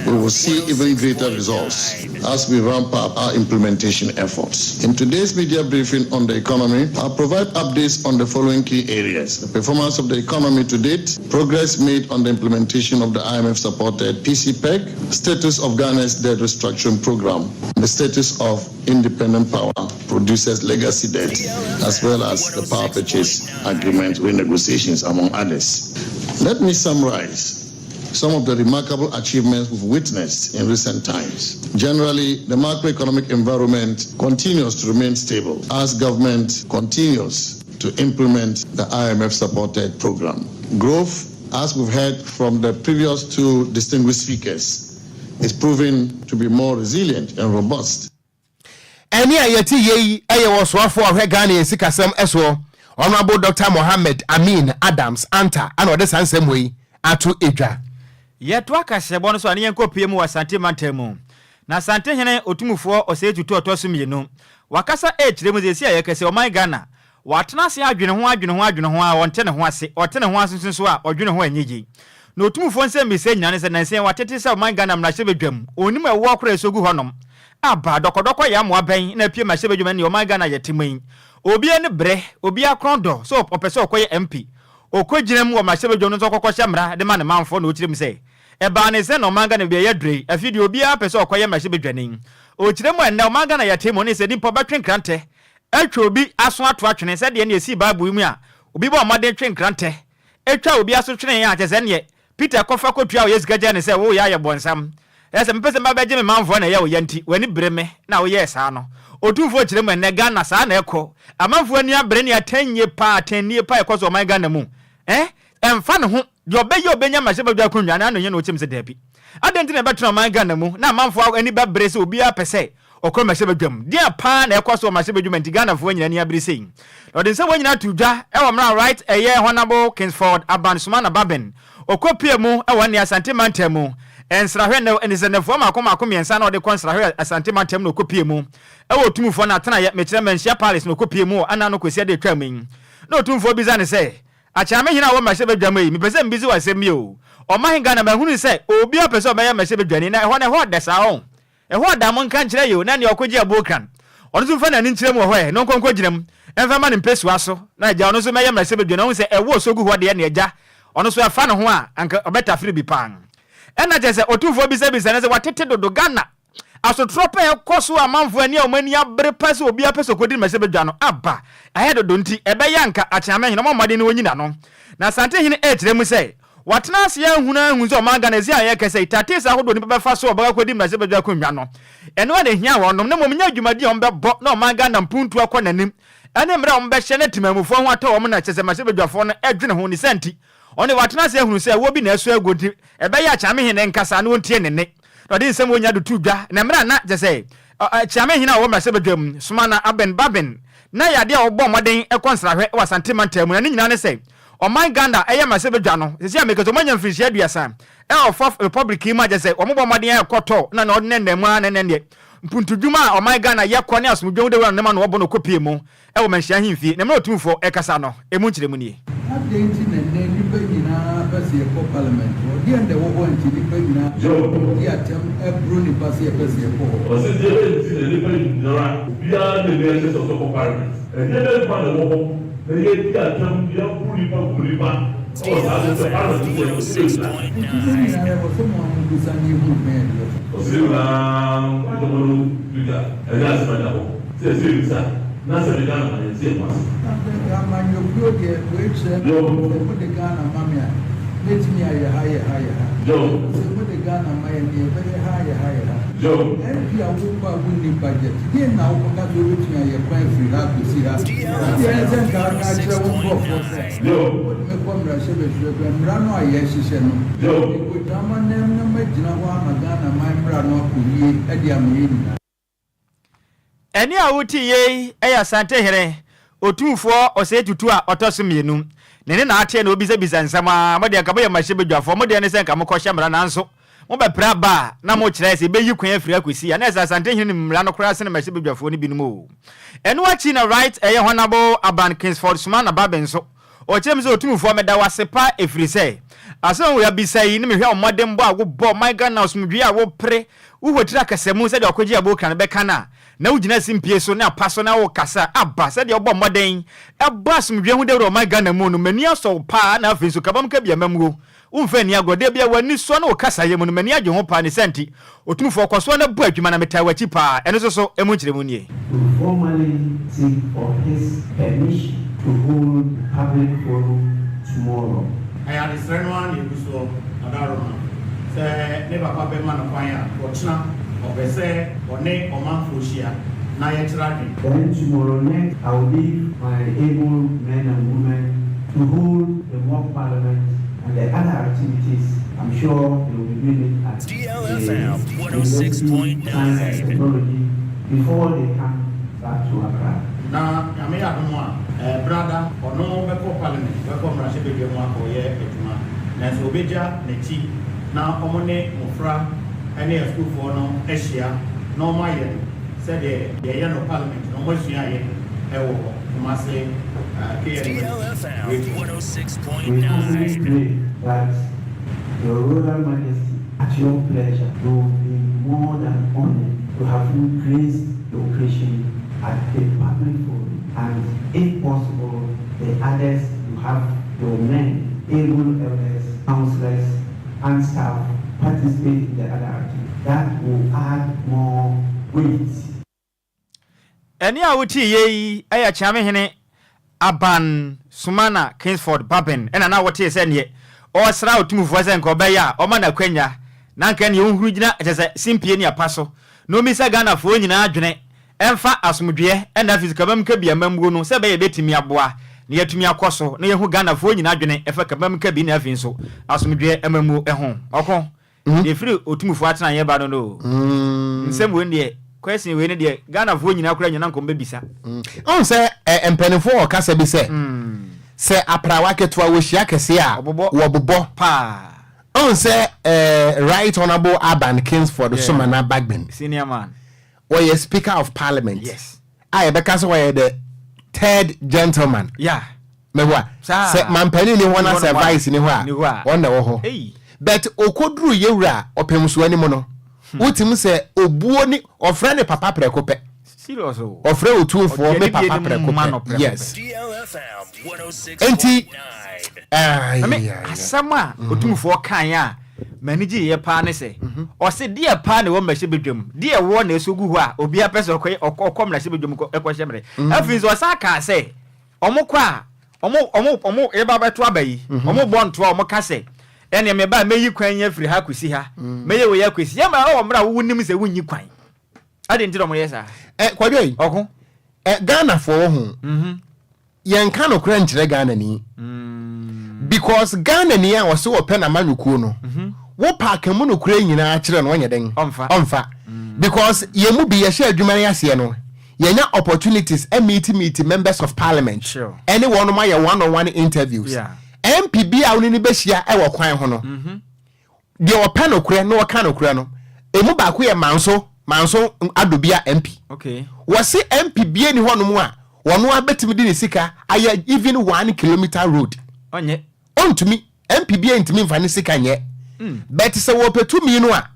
S4: we will see even greater results as we ramp up our implementation efforts. In today's media briefing on the economy, I'll provide updates on the following key areas: the performance of the economy to date, progress made on the implementation of the IMF-supported PCPEG, status of Ghana's debt restructuring program, the status of independent power producers' legacy debt, as well as the power purchase agreement renegotiations, among others. Let me summarize some of the remarkable achievements we've witnessed in recent times. Generally, the macroeconomic environment continues to remain stable as government continues to implement the IMF-supported program. Growth, as we've heard from the previous two distinguished speakers, is proving to be more resilient and robust.
S1: Ɛne a yɛte yie yi ɛyɛ wɔsoafoɔ a ɔhwɛ Ghana yɛn sikasɛm ɛsoɔ, Honourable Dr Mohammed Amin Adams Anta, ana ɔde saa nsɛm wei ato edwa.
S2: Yɛto akahyɛbɔ no so a ne yɛnkɔ pie mu wɔ Asante mantam mu, na Asante hene Otumfoɔ Ɔsɛe Tutu ɔtɔ so mmienu wakasa ɛkyerɛ mu sɛ esi a yɛkɛsɛ ɔman Ghana watena ase adwene ho, adwene ho, adwene ho a ɔnte ne ho ase, ɔte ne ho ase nso a ɔdwene ho anyɛ yie. Na Otumfoɔ nsɛm mmisa nyina ne sɛ nansɛn watete sɛ ɔman Ghana mmarahyɛ badwam onim ɛwoɔ kora ɛsɔ gu hɔnom aba dɔkɔdɔkɔ yɛ amoa bɛn na apie mmarahyɛ badwam ne ɔman Ghana yɛte mu yi. Obi ani brɛ, obi akorɔn dɔ sɛ ɔpɛ sɛ ɔkɔyɛ MP, ɔkɔ gyina mu wɔ mmarahyɛ badwam no nso ɔkɔkɔ hyɛ mmara de ma ne manfoɔ. Na ɔkyerɛ mu sɛ ɛbaa ne sɛ na ɔman Ghana bi ɛyɛ dure afei deɛ obiara pɛ sɛ ɔkɔyɛ mmarahyɛ badwani. Ɔkyerɛ mu ɛnnɛ ɔman Ghana yɛte mu ne sɛ nipa bɛtwe nkrantɛ atwa obi aso ato atwene sɛdeɛ ne ɛsii Bible mu a obi bɔ ɔmmɔden twe nkrantɛ atwa obi aso twene a kyɛ sɛ neɛ Peter kɔfa kɔtua a ɔyɛ sika gya ne sɛ woyɛ ayɛ bɔnsam ɛsɛ mepɛ sɛ mabɛgye me manfoɔ na ɛyɛ wo yɛ nti w'ani bere me na woyɛɛ saa no. Otumfoɔ kyerɛ mu ɛnnɛ Ghana saa na ɛkɔ, amanfoɔ ani abere ne atɛnyie paa, atɛnnie paa ɛkɔ so ɔman Ghana mu ɛ ɛmfa ne ho deɛ ɔbɛyɛ ɔbɛnya mmarahyɛ badwa akonnwa ne ano nyɛ na ɔkyɛm sɛ daabi, adɛn nti na ɛbɛtena ɔman Ghana mu na amanfoɔ ani bɛbere sɛ obiara pɛ sɛ ɔkɔ mmarahyɛ badwam? Deɛ paa na ɛkɔ so mmarahyɛ badwam nti Ghanafoɔ nyina ani abere sei? Na ɔde nsɛm wɔn nyinaa to dwa ɛwɔ mmerɛ Right ɛyɛ Honourable Kingsford Abansoma Bagbin ɔkɔ pie mu ɛwɔ ne Asante mantam mu nsrahwɛ ne nsɛnɛfoɔ mako mako mmiɛnsa na ɔde kɔ nsrahwɛ Asante mantam na ɔkɔ pie mu ɛwɔ Otumfoɔ no atenaeɛ, mekyerɛ Manhyia Palace, na ɔkɔ pie mu wɔ ana no kɔsi ade atwa mu yi na Otumfoɔ bisa ne sɛ, "Akyerɛme hene a wɔ mmarahyɛ badwam yi, mepɛ sɛ mbisi wɔ asɛm yi o, ɔman Ghana mahunu sɛ obi apɛ sɛ ɔbɛyɛ mmarahyɛ badwani na ɛhɔ no ɛhɔ ɔdɛ saa ɔ ɛhɔ ɔda mo nka nkyerɛ yi o, na nea ɔkɔgye abuo kran ɔno nso mfa n'ani nkyerɛ mu wɔ hɔ ɛ na ɔnkɔnkɔ gyina mu ɛmfa ma ne mpɛsua so na agya ɔno nso mɛyɛ mmarahyɛ badwani, ɔhu sɛ ɛwɔ so gu hɔ deɛ ne agya ɔno nso ɛfa ne ho a anka ɔbɛtafere bi paa." Ɛna kyerɛ sɛ Ɔtumfoɔ bisabisa ne sɛ watete dodo Ghana asotorɔ pɛ ɛkɔ so, amanfoɔ ani a wɔn ani abere pɛ sɛ obiara pɛ sɛ ɔkɔdi mmarahyɛ badwa no aba ɛyɛ dodo nti ɛbɛyɛ anka Akyeame hene ɔmɔ mmɔden ne wɔnyina no. Na Asante hene ɛkyerɛ mu sɛ watena ase ahunu ahu sɛ ɔman Ghana ɛsi a yɛkɛ sɛ tates ahodoɔ nipa bɛfa so ɔbɛka kɔdi mmarahyɛ badwa akonnwa no ɛno a na ehia wɔnom na mmom nyɛ adwumadi a wɔbɛbɔ na ɔman Ghana mpuntu akɔ n'anim ɛne mmerɛ a wɔbɛhyɛ ne temamufoɔ ho atɔ wɔn na kyerɛ sɛ mmarahyɛ badwafoɔ no ɛdwene ho ne sɛ nti ɔne watena ase ahunu sɛ ɛwɔ bi na ɛso agu nti ɛbɛyɛ Akyeame hene nkasa na wɔntie ne ne. Na ɔde nsɛm wɔnya de to dwa na mmerɛ a na kyerɛ sɛ Kyeame hene a ɔwɔ mmarahyɛ badwam soma na Abɛn Bagbin na yɛ adeɛ a wɔbɔ mmɔden kɔ nsrahwɛ wɔ Asante mantam mu, na ne nyinaa ne sɛ ɔman Ghana ɛyɛ mmarahyɛ badwa no sɛsi a meka sɛ ɔmanya mfirinhyia 30 ɛwɔ Fourth Republic yi mu a kyerɛ sɛ wɔmobɔ mmɔden ɛkɔtɔ na na ɔde ne mu a ne ne deɛ mpuntudwuma a ɔman Ghana yɛkɔ ne asomdwom de wura no ne ma no wɔbɔ no kɔpie mu ɛwɔ Manhyia ahemfie. Na mmerɛ Otumfoɔ ɛkasa no, ɛmu nkyerɛ mu nie.
S5: Adɛn nti na nnɛ nnipa nyinaa pɛ sɛ yɛkɔ parliament hɔ? Deɛ na ɛwɔ hɔ nti nnipa nyinaa di atɛm ɛboro nipa sɛ yɛpɛ sɛ yɛkɔ hɔ?
S6: Ɔsɛ deɛ bɛ nti na nipa nyinara obiara na ebi ɛhyɛ sɛ ɔsɛ kɔ parliament, ɛdeɛ bɛ nkwa na ɛwɔ hɔ na yɛdi atɛm yɛboro nipa gu nipa ɛwɔ saa de sɛ parliament sɛ yɛkɔ sɛ yɛgyina?
S5: Nti ne nyinaa ɛwɔ sɛ mo a mobisa ne yɛhu kwan yɛde bɛfa.
S6: Ɔsɛ nyinaa ɛdɔmɔ no Twitter ɛnyɛ asɛm ɛda hɔ sɛ ɛsɛ ebisa na sɛ ɛde Ghana ma yɛn ti ɛho ase.
S5: Amanyɔkuo deɛ, wei kyerɛ sɛ mode Ghana ma me a. Mɛtumi ayɛ ha yɛ ha yɛ ha. Sɛ mode Ghana ma yɛn deɛ yɛbɛyɛ ha yɛ ha yɛ ha. MP a wokɔ a wonni budget, deɛn na wokɔka sɛ wobɛtumi ayɛ kwan afiri ha akɔsi ha? Wo deɛ ne sɛ nka aka akyerɛ wo nkurɔfoɔ sɛ wode me kɔ mmarahyɛbadwua kura mmara no a yɛhyehyɛ no, mekɔgyina mo anam na magyina hɔ ama Ghana man mmara no akɔ yie de ama yɛn nyinaa.
S2: Ɛnne a wote yei yɛ Asantehene Otumfoɔ Osei Tutu a ɔtɔ so mmienu. Ne nne na ateɛ na ɔbisabisa nsɛm ara. Mo deɛ nka moyɛ mmarahyɛbadwafoɔ, mo deɛ ne sɛ nka mokɔhyɛ mmara nanso mobɛpere aba a na mokyerɛ sɛ yɛbɛyi kwan afiri akɔsi a na ɛsɛ Asantehene nim mmara no koraa sene mmarahyɛbadwafoɔ no binom o. Ɛno akyi na Right ɛyɛ Honourable Aban Kingsford Sumana Babe nso Ɔkyerɛ me sɛ, Otumfoɔ, meda wo ase paa ɛfiri sɛ asɛm a woabisa yi ne mehwɛ wo mmɔdenbɔ a wobɔ ɔman Ghana asomdwoeɛ a wopere, wo hotiri akasamu sɛdeɛ ɔkɔgye abookra no bɛka no a na wogyina simpie so ne apa so na wokasa aba sɛdeɛ wobɔ mmɔden bɔ asomdwoeɛ ho dawuro wɔ ɔman Ghana mu no, m'ani asɔ wo paa na afei nso kabam ka bi amammuo Womfa nni agorɔ. Da biara w'ani sɔ ne wo kasayɛ mu no, m'ani agye ho paa. Ne saa nti, Otumfoɔ, kɔ so ara na bɔ adwuma, na metaa w'akyi paa. Ɛno nso so, emu nkyerɛmu nie.
S7: To formally seek for his permission to hold a public forum tomorrow.
S8: Ɛyɛ adesrɛ no ara na ɛgu soɔ, Adaworoma, sɛ ne papa bɛma no kwan a, ɔkyena ɔpɛ sɛ ɔne ɔmanfoɔ hyia na yɛkyerɛ adwene.
S7: Then tomorrow night I will leave my able men and women to hold the mock parliament and the other activities, I'm sure they will be doing it at the University of Science and Technology before they come back to Accra.
S8: Na Nyame yɛ adom a, Brada ɔno bɛkɔ parliament, bɛkɔ mmarahyɛbadwa mu akɔyɛ adwuma, nanso ɔbɛgya n'akyi na wɔn ne mmofra ne asukuufoɔ no ahyia na wɔayɛ no sɛdeɛ yɛyɛ no parliament no, wɔasua ayɛ wɔ Kumasi KNUST Radio.
S7: We humbly pray that Your Royal Majesty, at your pleasure, we will be more than honoured to have you grace the occasion at the public forum and if possible the others you have your men, able elders, councillors and staff participate in the other activities. That will add more weight.
S2: Ɛnne a wotiiɛ yi yɛ Kyeamehene Aban Sumana Kingsford Baben na na wotee sɛ neɛ ɔresra Otumfoɔ sɛ nka ɔbɛyɛ a ɔma no akwanya na nka neɛ ɔnhuru gyina kyerɛ sɛ simpie ne apa so na ɔmmisa Ghanafoɔ nyinaa adwene ɛmfa asomdwoeɛ ɛna afei nso kabam kabi amammuo no sɛ ɛbɛyɛ ɛbɛtumi aboa na yɛatumi akɔ so na yɛahu Ghanafoɔ nyinaa adwene ɛfa kabam kabi na afei nso asomdwoeɛ amammuo ho. Ɔko Deɛ ɛfiri Otumfoɔ atenaeɛ ba no no o. Nsɛm wei no deɛ, question wei no deɛ, Ghanafoɔ nyinaa koraa nya na nka wɔbɛbisa.
S1: Wohu sɛ mpanimfoɔ wɔ kasa bi sɛ, sɛ aprawa ketewa wɔhyia kɛseɛ a, wɔbobɔ.
S2: Paa.
S1: Wohu sɛ Right Honourable Alban Kingsford Sumana Bagbin,
S2: Senior man.
S1: ɔyɛ Speaker of Parliament.
S2: Yes.
S1: A yɛbɛka sɛ ɔyɛ the third gentleman.
S2: Yeah.
S1: Mɛboa. Sɛ mampanin ni hɔ na sɛ vice ni hɔ a, wɔn na ɛwɔ hɔ. But okoduru yɛwura ɔpɛmsoɔ anim no, hmm. wotim sɛ obuo ni ɔfrɛ ne papa prɛko pɛ.
S2: Serious o.
S1: Ɔfrɛ otumfoɔ me papa prɛko pɛ. Yes. Enti
S2: asɛm a mhm. otumfoɔ kan a m'ani gye yɛ paa ne sɛ mhm. ɔse deɛ paa na ɛwɔ mmarahyɛbadwam deɛ ɛwɔ na ɛsɔ gu hɔ a obiara pɛ sɛ ɔkɔ mmarahyɛbadwam kɔhyɛ mmerɛ mhm. afei nso ɔsan kaa sɛ Ɔmo kɔ a, ɔmo, ɔmo, ɔmo reba abɛto aba yi, ɔmo bɔ ntoa, ɔmo ka sɛ, Ɛneɛ meba a, mɛyi kwan yi afiri ha akɔsi ha, mɛyɛ wei akɔsi. Yɛ ma ɛwɔ mmerɛ a wo nim sɛ wonyi kwan. Adɛn nti na ɔmo yɛ saa?
S1: Ɛ, Kwadwo ei.
S2: Ɔko.
S1: Ɛ, Ghanafoɔ wɔ ho. Yɛnka nokorɛ nkyerɛ Ghanani. Because Ghanani a ɔse ɔpɛ n'amanyɔkuo no, wo paake mu nokorɛ nyinaa kyerɛ no, ɔnyɛ dɛn?
S2: Ɔmfa.
S1: Ɔmfa. Because yɛn mu bi yɛhyɛ adwuma yi aseɛ no, Yɛnya opportunities meet meet members of parliament ɛne wɔnom ayɛ one on one interviews. MP bi a wo ne no bɛhyia wɔ kwan ho no, mm-hmm. deɛ ɔpɛ nokorɛ na ɔka nokorɛ no, ɛmu baako yɛ Manso, Manso Adobia MP.
S2: Okay.
S1: Wɔse MP bie ni hɔnom a wɔn abɛtumi de ne sika ayɛ even 1 kilometer road.
S2: Ɔnyɛ.
S1: Ɔntumi. MP bie ntumi nfa ne sika nyɛ. But sɛ wɔpɛ tumi no a,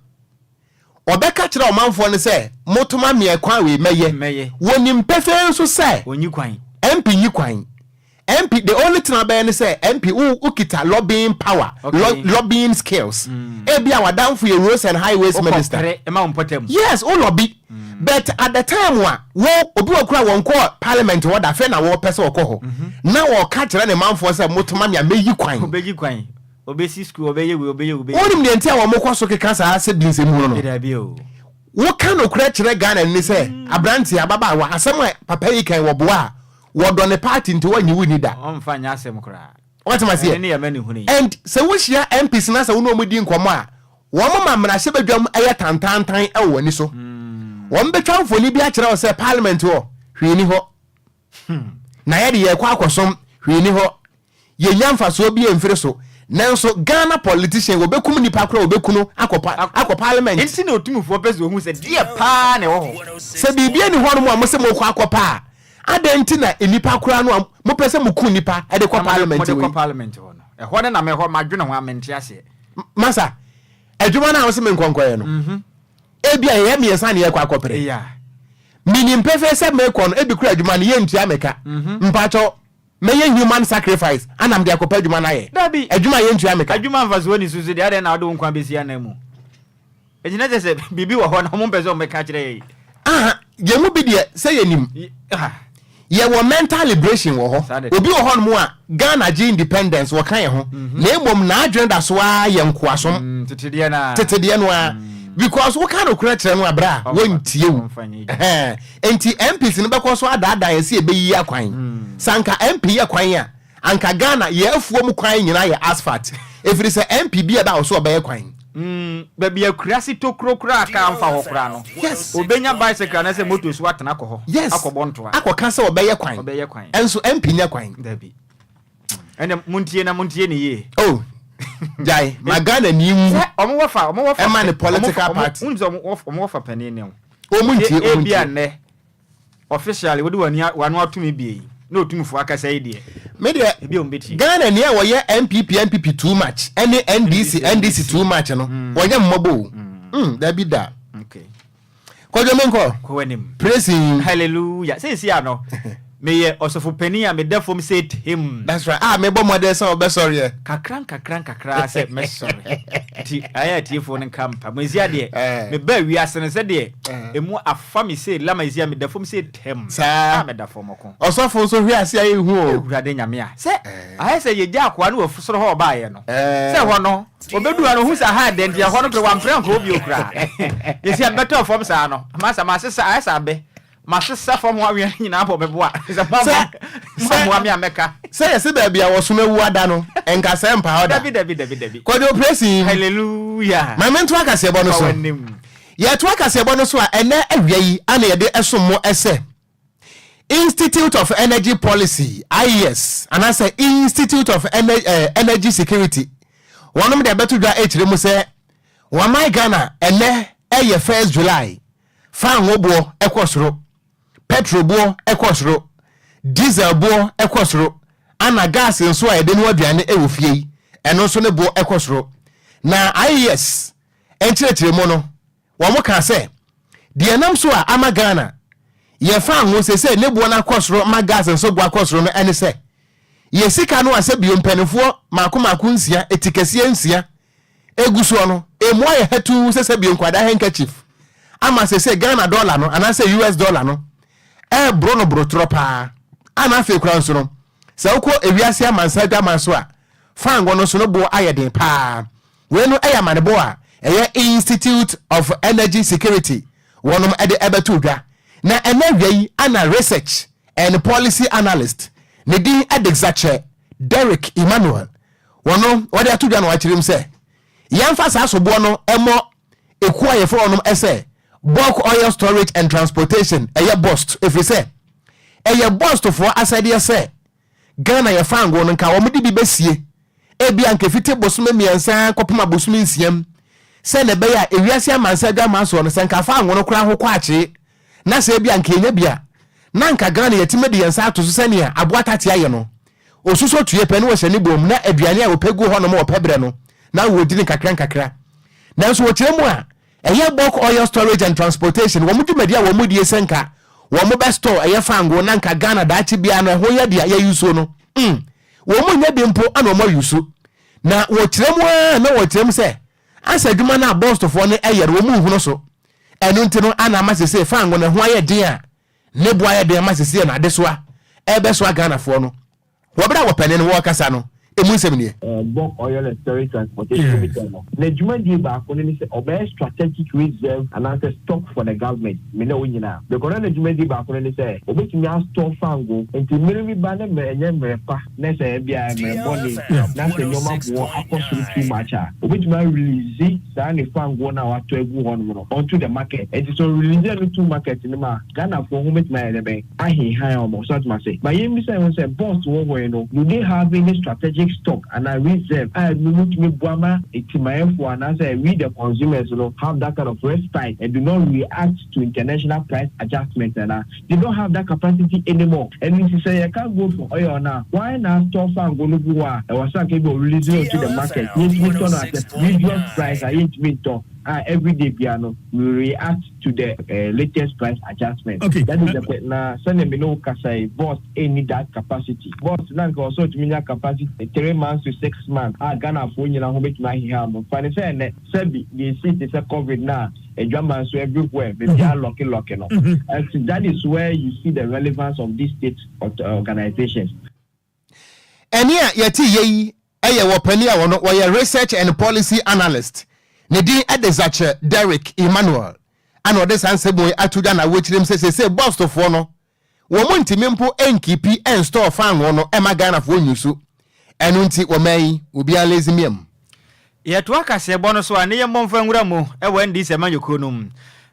S1: Ɔbɛka kyerɛ ɔmanfoɔ no sɛ, Motoma me ɛkwan wei, mɛyɛ. Wɔnim pefee nso sɛ.
S2: Ɔnyi kwan.
S1: MP nyi kwan. MP, the only thing a wobɛyɛ ne sɛ, MP, wo, wokita lobbying power, lo, lobbying skills. Ebia w'adamfo yɛ Roads and Highways Minister.
S2: Wokɔpere ma wo mpɔtam.
S1: Yes, wo lobby. But at the time a, wo, obi wɔ koraa a wɔnkɔɔ parliament hɔ da, afei na wɔpɛ sɛ wɔkɔ hɔ. Na wɔka kyerɛ ne manfoɔ sɛ, Motoma me a, mɛyi kwan.
S2: Wobɛyi kwan. Ɔbɛsi sukuu, ɔbɛyɛ wei, ɔbɛyɛ wei, ɔbɛyɛ wei.
S1: Wonim deɛ nti a wɔn kɔ so keka saa sɛ di nsɛm hunu no?
S2: Dabi o.
S1: Woka nokorɛ kyerɛ Ghana ni sɛ aberanteɛ, ababaawa, asɛm a papa yi kan wɔboa a, wɔdɔ ne party nti wɔnnye wo nni da.
S2: Ɔmfa nyɛ asɛm koraa.
S1: Woate maseɛ?
S2: Ɛno ne yɛn amanehunu yi.
S1: And sɛ wohyia MPs na sɛ wo ne wɔn di nkɔmmɔ a, wɔn ma mmarahyɛbadwam yɛ tantaantan wɔ w'ani so. Wɔn bɛtwa mfoni bi akyerɛ wo sɛ parliament hɔ, hwee nni hɔ. Na yɛde yɛrekɔ akɔsom, hwee nni hɔ. Yɛnnya mfasoɔ biara mfiri so. Nanso Ghana politician wɔbɛkum nipa koraa wɔbɛku no akɔ pa akɔ parliament.
S2: Nti na otumfoɔ pɛ sɛ ohu sɛ deɛ paa na ɛwɔ hɔ.
S1: Sɛ biribi nni hɔnom a mose morekɔ akɔpa a, adɛn nti na nnipa koraa no a mopɛ sɛ moku nnipa de kɔ
S2: Na mode
S1: parliament
S2: mode
S1: wei?
S2: kɔ parliament hɔ no. Ɛhɔ no na mehɔ madwene ho a mente aseɛ.
S1: Masa, adwuma no a wose menkɔ nkɔyɛ no, ebia yɛyɛ mmiɛnsa na yɛrekɔ akɔpere. Menim pefee sɛ mekɔ no, ebi koraa adwuma no yɛntua me ka. Mpakyɛw, Mɛyɛ human sacrifice ana mede akɔpɛ adwuma no ayɛ?
S2: Dabi!
S1: Adwuma a yɛntua me ka.
S2: Adwuma a mfasoɔ nni so nso deɛ, adɛn na wode wo nkwa bɛsi ananmu? Enti na kyerɛ sɛ biribi wɔ hɔ na wɔmpɛ sɛ wɔbɛka akyerɛ yɛn.
S1: Aha, yɛn mu bi deɛ, sɛ yɛnim. Yɛwɔ mental liberation wɔ hɔ. Obi wɔ hɔnom a, Ghana gye independence, wɔka yɛn ho. Na mmom n'adwene da so ara yɛ nkoasom.
S2: Tetedeɛ no ara.
S1: Tetedeɛ no ara. Because woka nokorɛ kyerɛ no a, bra, wɔntie wo. Ɛhɛn. Enti MPs no bɛkɔ so adaadaa yɛn sɛ yɛbɛyi akwan. Sɛ anka MP yɛ kwan a, anka Ghana yɛn afuo mu kwan nyinaa yɛ asphalt. Ɛfiri sɛ MP bi a ɛba a ɔsɛ ɔbɛyɛ kwan.
S2: Mm, baabi akuraase tokuro koraa a kaa mfa hɔ koraa no,
S1: Yes.
S2: ɔbɛnya bicycle anaasɛ moto so atena akɔ hɔ
S1: Yes.
S2: akɔbɔ ntoa.
S1: Akɔka sɛ ɔbɛyɛ kwan.
S2: Ɔbɛyɛ kwan.
S1: Ɛnso MP nyɛ kwan.
S2: Dabi. Ɛnna montie na montie ne yie.
S1: Oh, gyae, ma Ghana ni nwu.
S2: Sɛ ɔmo wɔ fa, ɔmo wɔ fa.
S1: Ɛma ne political party.
S2: Wonim sɛ ɔmo wɔ fa panin ne wo.
S1: Ɔmo ntie, ɔmo ntie.
S2: Ebia nnɛ, officially wode w'ani w'ano ato me bie yi, na otumfoɔ akasa yi deɛ.
S1: Me deɛ,
S2: Ebia ɔmo bɛtie.
S1: Ghana ni a wɔyɛ NPP NPP too much ɛne NDC NDC too much no, wɔnyɛ mmɔbɔ o. Mm, dabi da.
S2: Okay.
S1: Kwadwo menkɔ.
S2: Kɔ w'anim.
S1: Praise him.
S2: Hallelujah. Seesei ano, meyɛ ɔsɔfo panin a meda fam sɛ tem.
S1: That's right. A mebɔ mmɔden sɛ ɔbɛsɔre ɛ.
S2: Kakra nkakra nkakra sɛ mɛsɔre. Nti ayɛ atiefoɔ no nka mpa. Mo ɛsia deɛ, mebaa wiase no sɛdeɛ emu afa me sei lama ɛsia meda fam sɛ tem.
S1: Saa.
S2: A meda fam ɔko.
S1: Ɔsɔfo nso hwe ase ayɛ hu o.
S2: Awurade Nyame a. Sɛ ayɛ sɛ yɛgya akoa no wɔ soro hɔ ɔbaeɛ no. Sɛ hɔ no. Obedu ha no, ohun sɛ aha yɛ dɛ nti ɛhɔ no koraa wampere ankɔ hɔ bio koraa. Yɛsi a mebɛtɔɔ fam saa no, masa masesa ayɛ sɛ abɛ. Masesa fam hɔ awea no nyinaa bɔ me bo a, sɛ moammoa moammoa me a mɛka.
S1: Sɛ yɛse baabi a wɔsom awu ada no, nka sɛ mpa hɔ da.
S2: Dabi dabi dabi dabi.
S1: Kwadwo Presi.
S2: Hallelujah.
S1: Ma mentoa kaseɛbɔ no
S2: Kɔ
S1: so.
S2: w'anim.
S1: Yɛtoa kaseɛbɔ no so a, ɛnnɛ awia yi ana yɛde ɛsom mo ɛsɛ Institute of Energy Policy, IES, anaasɛ Institute of eh, Energy Security, wɔnom de abɛto dwa akyerɛ mu sɛ wɔaman Ghana ɛnɛ ɛyɛ 1st July, fango boɔ ɛkɔ soro, petrol boɔ ɛkɔ soro, diesel boɔ ɛkɔ soro, ana gas nso a yɛde no aduane ɛwɔ fie yi, ɛno nso ne boɔ ɛkɔ soro. Na IES nkyerɛkyerɛ mu no, Wɔkaa sɛ, Deɛ ɛnam so a ama Ghana yɛ fango seesei ne boɔ no akɔ soro ma gas nso boɔ akɔ soro no ɛne sɛ, yɛ sika no a sɛ bio mpaninfoɔ maako maako nsia, eti kɛseɛ nsia, egu soɔ no, emu ayɛ hatuu sɛ sɛ bio nkwadaa handkerchief ama seesei Ghana dɔla no anaasɛ US dɔla no ɛreboro no borotorɔ paa. Ana afei koraa nso no, sɛ wokɔ ewiase amansan adwaman so a, fango no nso no boɔ ayɛ den paa. Wei no yɛ amanebɔ a ɛyɛ Institute of Energy Security wɔnom de ɛbɛtoo dwa. Na ɛnɛ awia yi ana Research and Policy Analyst ne din de Xakyɛ Derrick Emmanuel wɔno wɔde ato dwa na wakyerɛ mu sɛ yɛmfa saa soboɔ no mmɔ ekuo a yɛfrɛ wɔnom sɛ Bulk Oil Storage and Transportation ɛyɛ BOST ɛfiri sɛ ɛyɛ BOST foɔ asɛdeɛ sɛ Ghana yɛ fangoo no nka wɔn de bi bɛsie ebia anka ɛfiti bosome mmiɛnsa kɔpem abosome nsiam sɛdeɛ ɛbɛyɛ a ewiase amansa adwaman soɔ no sɛ nka fangoo no koraa ho kɔ akyee na sɛ ebia anka yɛnya bi a na anka Ghana yɛtumi de yɛn nsa ato so sɛnea aboa tate ayɛ no osusɔ tue pɛ na wɔhyɛ ne bom na aduane a wɔpɛ gu hɔnom a wɔpɛ berɛ no na wɔdi no nkakra nkakra nanso wɔkyerɛ mu a Ɛyɛ Bulk Oil Storage and Transportation wɔn dwumadi a wɔn die sɛ nka wɔn bɛ store ɛyɛ fangoo na nka Ghana daakye biara no ɛho yɛ dea yɛ yusuo no mm wɔn nyɛ bi mpo ana wɔn ayusu na wɔkyerɛ mu ara na wɔkyerɛ mu sɛ asɛ adwuma no a bɔstofoɔ no ɛyɛ no wɔn nhunu so ɛno nti no ana ama sese fango no ɛho ayɛ den a ne bo ayɛ den ama sese yɛ no adesoa ɛbɛsoa Ghanafoɔ no wɔ berɛ a wɔpɛne no wɔrekasa no. Emu nsɛm nie.
S9: Bulk Oil and Storage Transportation Limited no, n'adwumadie baako no ne sɛ ɔbɛyɛ strategic reserve anaasɛ stock for the government, me ne wo nyinaa. Because na n'adwumadie baako no ne sɛ ɔbɛtumi astore fango, nti mmere bi ba ne mmerɛ ɛnyɛ mmerɛ pa na sɛ ebia mmerɛ bɔne na sɛ nneɛma boɔ akɔ soro too much a, ɔbɛtumi a release saa ne fangoɔ no a watɔ agu hɔnom no onto the market. Nti sɛ ɔrelease ɛno to market no mu a, Ghanafoɔ ho bɛtumi ayɛ dɛ bɛn? Ahenhan wɔn, so atom ase? But yɛmmisa yɛn ho sɛ, boss wɔ hɔ yi no, do they have any strategic stock anaa reserve a ɛno mu tumi boa ma atimayɛfoɔ anaasɛ we the consumers no have that kind of respite and do not react to international price adjustment anaa? They don't have that capacity anymore. Ɛno nti sɛ yɛka go for oil no a, why na store fango no gu hɔ a ɛwɔ sɛ anka ebi ɔrelease no to the market na yɛntumi ntɔ no at a previous price a yɛntumi ntɔ a everyday biara no we react to the latest price adjustment.
S10: Okay.
S9: That is the question. Na sɛnea me ne wo kasa yi, boss nni that capacity. Boss na nka ɔsɛ ɔtumi nya capacity 3 months to 6 months a Ghanafoɔ nyinaa ho bɛtumi aheha mo. Fa ne sɛ ɛnɛ sɛbi deɛ esi te sɛ COVID na adwaman so everywhere baabi a lock lock no. And that is where you see the relevance of these state organizations.
S1: Ɛne a yɛte yɛ yi ɛyɛ wɔpani a wɔno wɔyɛ research and policy analyst, ne din ɛde Zakyɛ Derek Emmanuel, ana ɔde saa nsɛm yi ato dwa na wɔkyerɛm sɛ sese BOSTfoɔ no wɔn mo ntumi mpo nkeep nstore fango no ɛma Ghanafoɔ nyusu. Ɛno nti wɔn yi obiara lezi miam.
S2: Yɛtoa kaseɛbɔ no so a, ne yɛ mmɔmfa nwura mu ɛwɔ NDC amanyɔkuo no mu,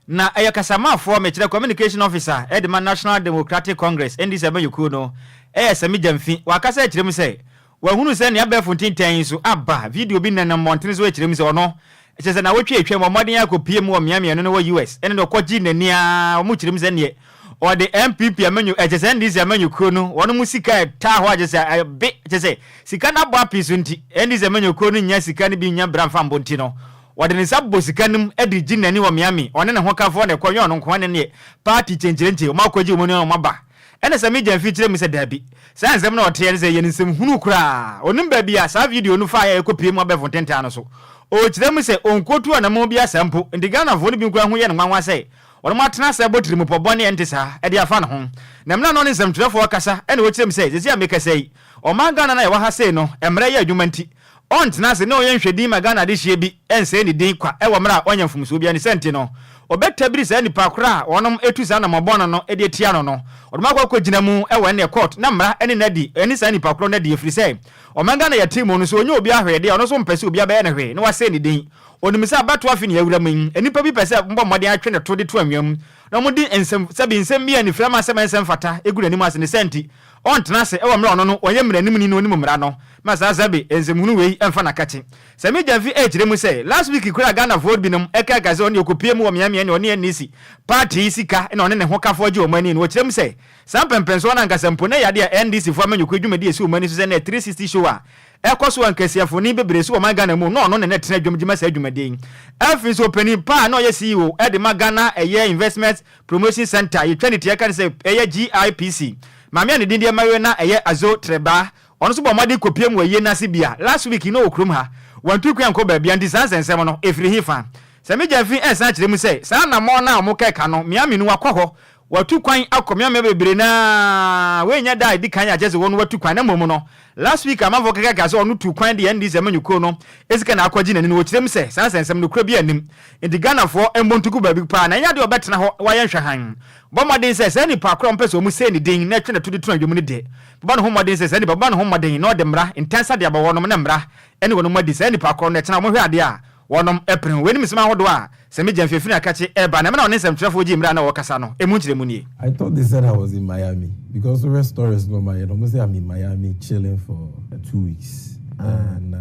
S2: na ɛyɛ kasamafoɔ, mekyerɛ communication officer ɛde ma National Democratic Congress, NDC amanyɔkuo no, ɛyɛ Sammy Gyamfi. Wakasa akyerɛ mu sɛ wahunu sɛ nea abɛɛfo ntentan yi so aba video bi nenam mmɔntene so akyerɛ mu sɛ ɔno kyerɛ sɛ nawɔtwe atwa mu ɔmmɔden akɔpie mu wɔ mmeammea no wɔ US ɛne na ɔkɔgye n'ani a ɔmo kyerɛ mu sɛ neɛ ɔde NPP amanyu ɛkyɛ sɛ NDC amanyɔkuo no wɔn mu sika ɛtaa hɔ a kyerɛ sɛ ɛbe kyerɛ sɛ sika no abɔ apii so, nti NDC amanyɔkuo no nya sika no bi nya bra mfa mbɔ, nti no wɔde ne nsa bɔ sika no mu de gye n'ani wɔ Miami. Ɔne ne ho kafoɔ na ɛkɔ, nyɛ ɔno nko, ne neɛ party kyɛnkyerɛnkyɛn ɔmo akɔgye wɔn ani a ɔmo aba. Ɛna Sammy Gyamfi kyerɛ mu sɛ daabi, saa nsɛm na ɔteɛ no sɛ yɛ ne nsɛm hunu koraa, ɔnim baabi a saa video no fa a ɛkɔ pie mu abɛfo ntentan no so. Ɔkyerɛ mu sɛ ɔnkotu anamɔ bi asa mpo, nti Ghanafoɔ no bi nkura ho yɛ no nwanwa sɛ wɔn atena sɛ bɔ tirimupɔ bɔne ɛnte saa ɛde afa ne ho. Na mmerɛ no ne nsɛmtwerɛfoɔ kasa ɛna ɔkyerɛ mu sɛ sɛsi a mekasa yi, ɔman Ghana no a yɛwɔ ha sei no, mmerɛ yɛ adwuma, nti ɔntena ase na ɔyɛ nhwɛdin ma Ghana adehyeɛ bi ɛnsɛe ne din kwa ɛwɔ mmerɛ a ɔnyɛ mfomsoɔ biara ne sɛ, nti no ɔbɛtabiri saa nipa korɔ a wɔnom etu saa namɔbɔ no de atia no, ɔdɔm akɔ akɔgyina mu ɛwɔ ɛnɛ court na mmara ɛne n'adi ɛne saa nipa korɔ no adi, ɛfiri sɛ ɔman Ghana yɛte mu no so ɔnyɛ obi ahwee deɛ ɔno nso mpɛ sɛ obi abɛyɛ no hwee na wasɛe ne din. Onim sɛ abɛto afe ne awura mu yi, nnipa bi pɛ sɛ mbɔ mmɔden atwe ne to de to anwea mu na wɔde nsɛm sɛbi nsɛm bi a nifira ma asɛm a ɛnsɛ mfata egu n'anim ase ne sɛ, nti ɔntena ase ɛwɔ mmerɛ ɔno no ɔnyɛ mmaranimni na onim mmara no ma saa sɛbi nsɛmhunu wei ɛmfa n'akakye. Sammy Gyamfi ɛrekyerɛ mu sɛ last week koraa Ghanafoɔ binom ɛkaaka sɛ ɔne ɔkɔpie mu wɔ mmeammea ne ɔne NDC party yi sika na ɔne ne ho kafoɔ agye wɔn ani no. Wɔkyerɛ mu sɛ saa mpɛmpɛnsoɔ no ankasa mpo na ɛyɛ adeɛ a NDC foɔ amanyɔkuo dwumadi ɛsi wɔn ani so sɛ na 360 show a ɛkɔ so a nkasiafoni bebree so wɔ ɔman Ghana mu na ɔno ne ne tena dwam gyima saa dwumadie yi. Afei nso ɔpanin pa a na ɔyɛ CEO de ma Ghana ɛyɛ Investment Promotion Center, yɛtwa ne tia ka ne sɛ ɛyɛ GIPC, maame a ne din de Mario na ɛyɛ Azo Trebaa, ɔno nso bɔ mmɔden kɔpie mu wɔ ayie no ase bi a last week na ɔwɔ kurom ha, wantu kwan ankɔ baabia, nti saa nsɛnsɛm no ɛfiri he fa? Sammy Gyamfi ɛsan kyerɛ mu sɛ saa anammɔn no a wɔkɛka no Miami no wakɔ hɔ, watu kwan akɔ mmeammea bebree na wei nyɛ da a ɛdi kan a kyerɛ sɛ wɔn watu kwan, na mmom no last week amanfoɔ kɛkɛka sɛ ɔno tu kwan de NDC amanyɔkuo no sika na akɔgye n'ani no. Wɔkyerɛ mu sɛ saa nsɛnsɛm no kura bi anim, nti Ghanafoɔ mmɔ ntugu baabi paa na ɛnyɛ adeɛ a ɔbɛtena hɔ na wayɛ nhwɛhan. Bɔ mmɔden sɛ saa nipa korɔ a wɔpɛ sɛ wɔn sɛe ne din na ɛtwe ne to de to adwam no deɛ, bɛbɔ ne ho mmɔden sɛ saa nipa bɛbɔ ne ho mmɔden na ɔde mmara ntansa de aba wɔnom na mmara ne wɔnom adi saa nipa korɔ no ɛkyena wɔn hwɛ adeɛ a wɔnom pene ho. Wei ne nsɛm ahodoɔ a Sammy Gyamfi firi akakye ɛreba na ɛma na ɔne nsɛmtwerɛfoɔ gye mmerɛ a na wɔrekasa no emu nkyerɛmu nie.
S10: I thought they said I was in Miami because wohwɛ stories no ɔma yɛ no, ɔmo sɛ I'm in Miami chilling for 2 weeks na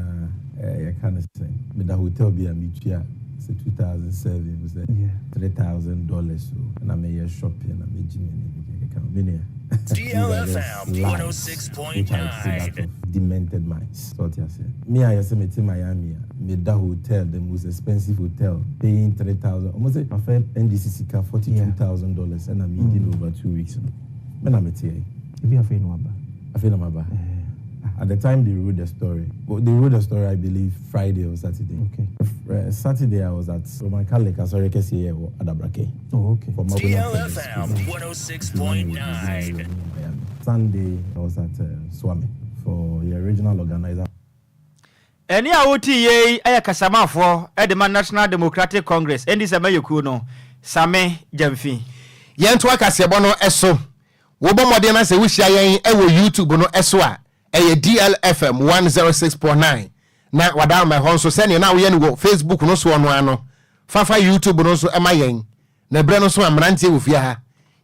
S10: yɛka no sɛn, meda hotel bi a metua sɛ 2007 sɛ $3,000 o, na meyɛ shopping na megye m'ani keka me nua. These are just lies which are product of demented minds. So ɔte aseɛ, me a yɛsɛ mete Miami a meda hotel, the most expensive hotel, paying 3,000, ɔmo sɛ afɛ NDC sika $42,000 ɛna me di no over 2 weeks no, me na mete yɛ.
S7: Ebi afei na waba.
S10: Afei na maba. At the time they wrote the story, well, they wrote the story, I believe, Friday or Saturday. Saturday I was at Roman Catholic asɔre kɛseɛ yɛ wɔ Adabrake. For Magona.
S3: DLFM 106.9.
S10: Sunday I was at Suame for the regional organizer.
S2: Ɛnne a wote yei yɛ kasamafoɔ de ma National Democratic Congress, NDC amanyɔkuo no, Sammy Gyamfi.
S1: Yɛntoa kaseɛbɔ no so. Wobɔ mmɔden na sɛ wohyia yɛn wɔ YouTube no so a, ɛyɛ DLFM 106.9. Na wadaworoma ɛhɔ nso, sɛdeɛ na woyɛ no wɔ Facebook no soɔ no ara no, fa fa YouTube no nso ma yɛn. Na berɛ no so a mmeranteɛ wɔ fie ha,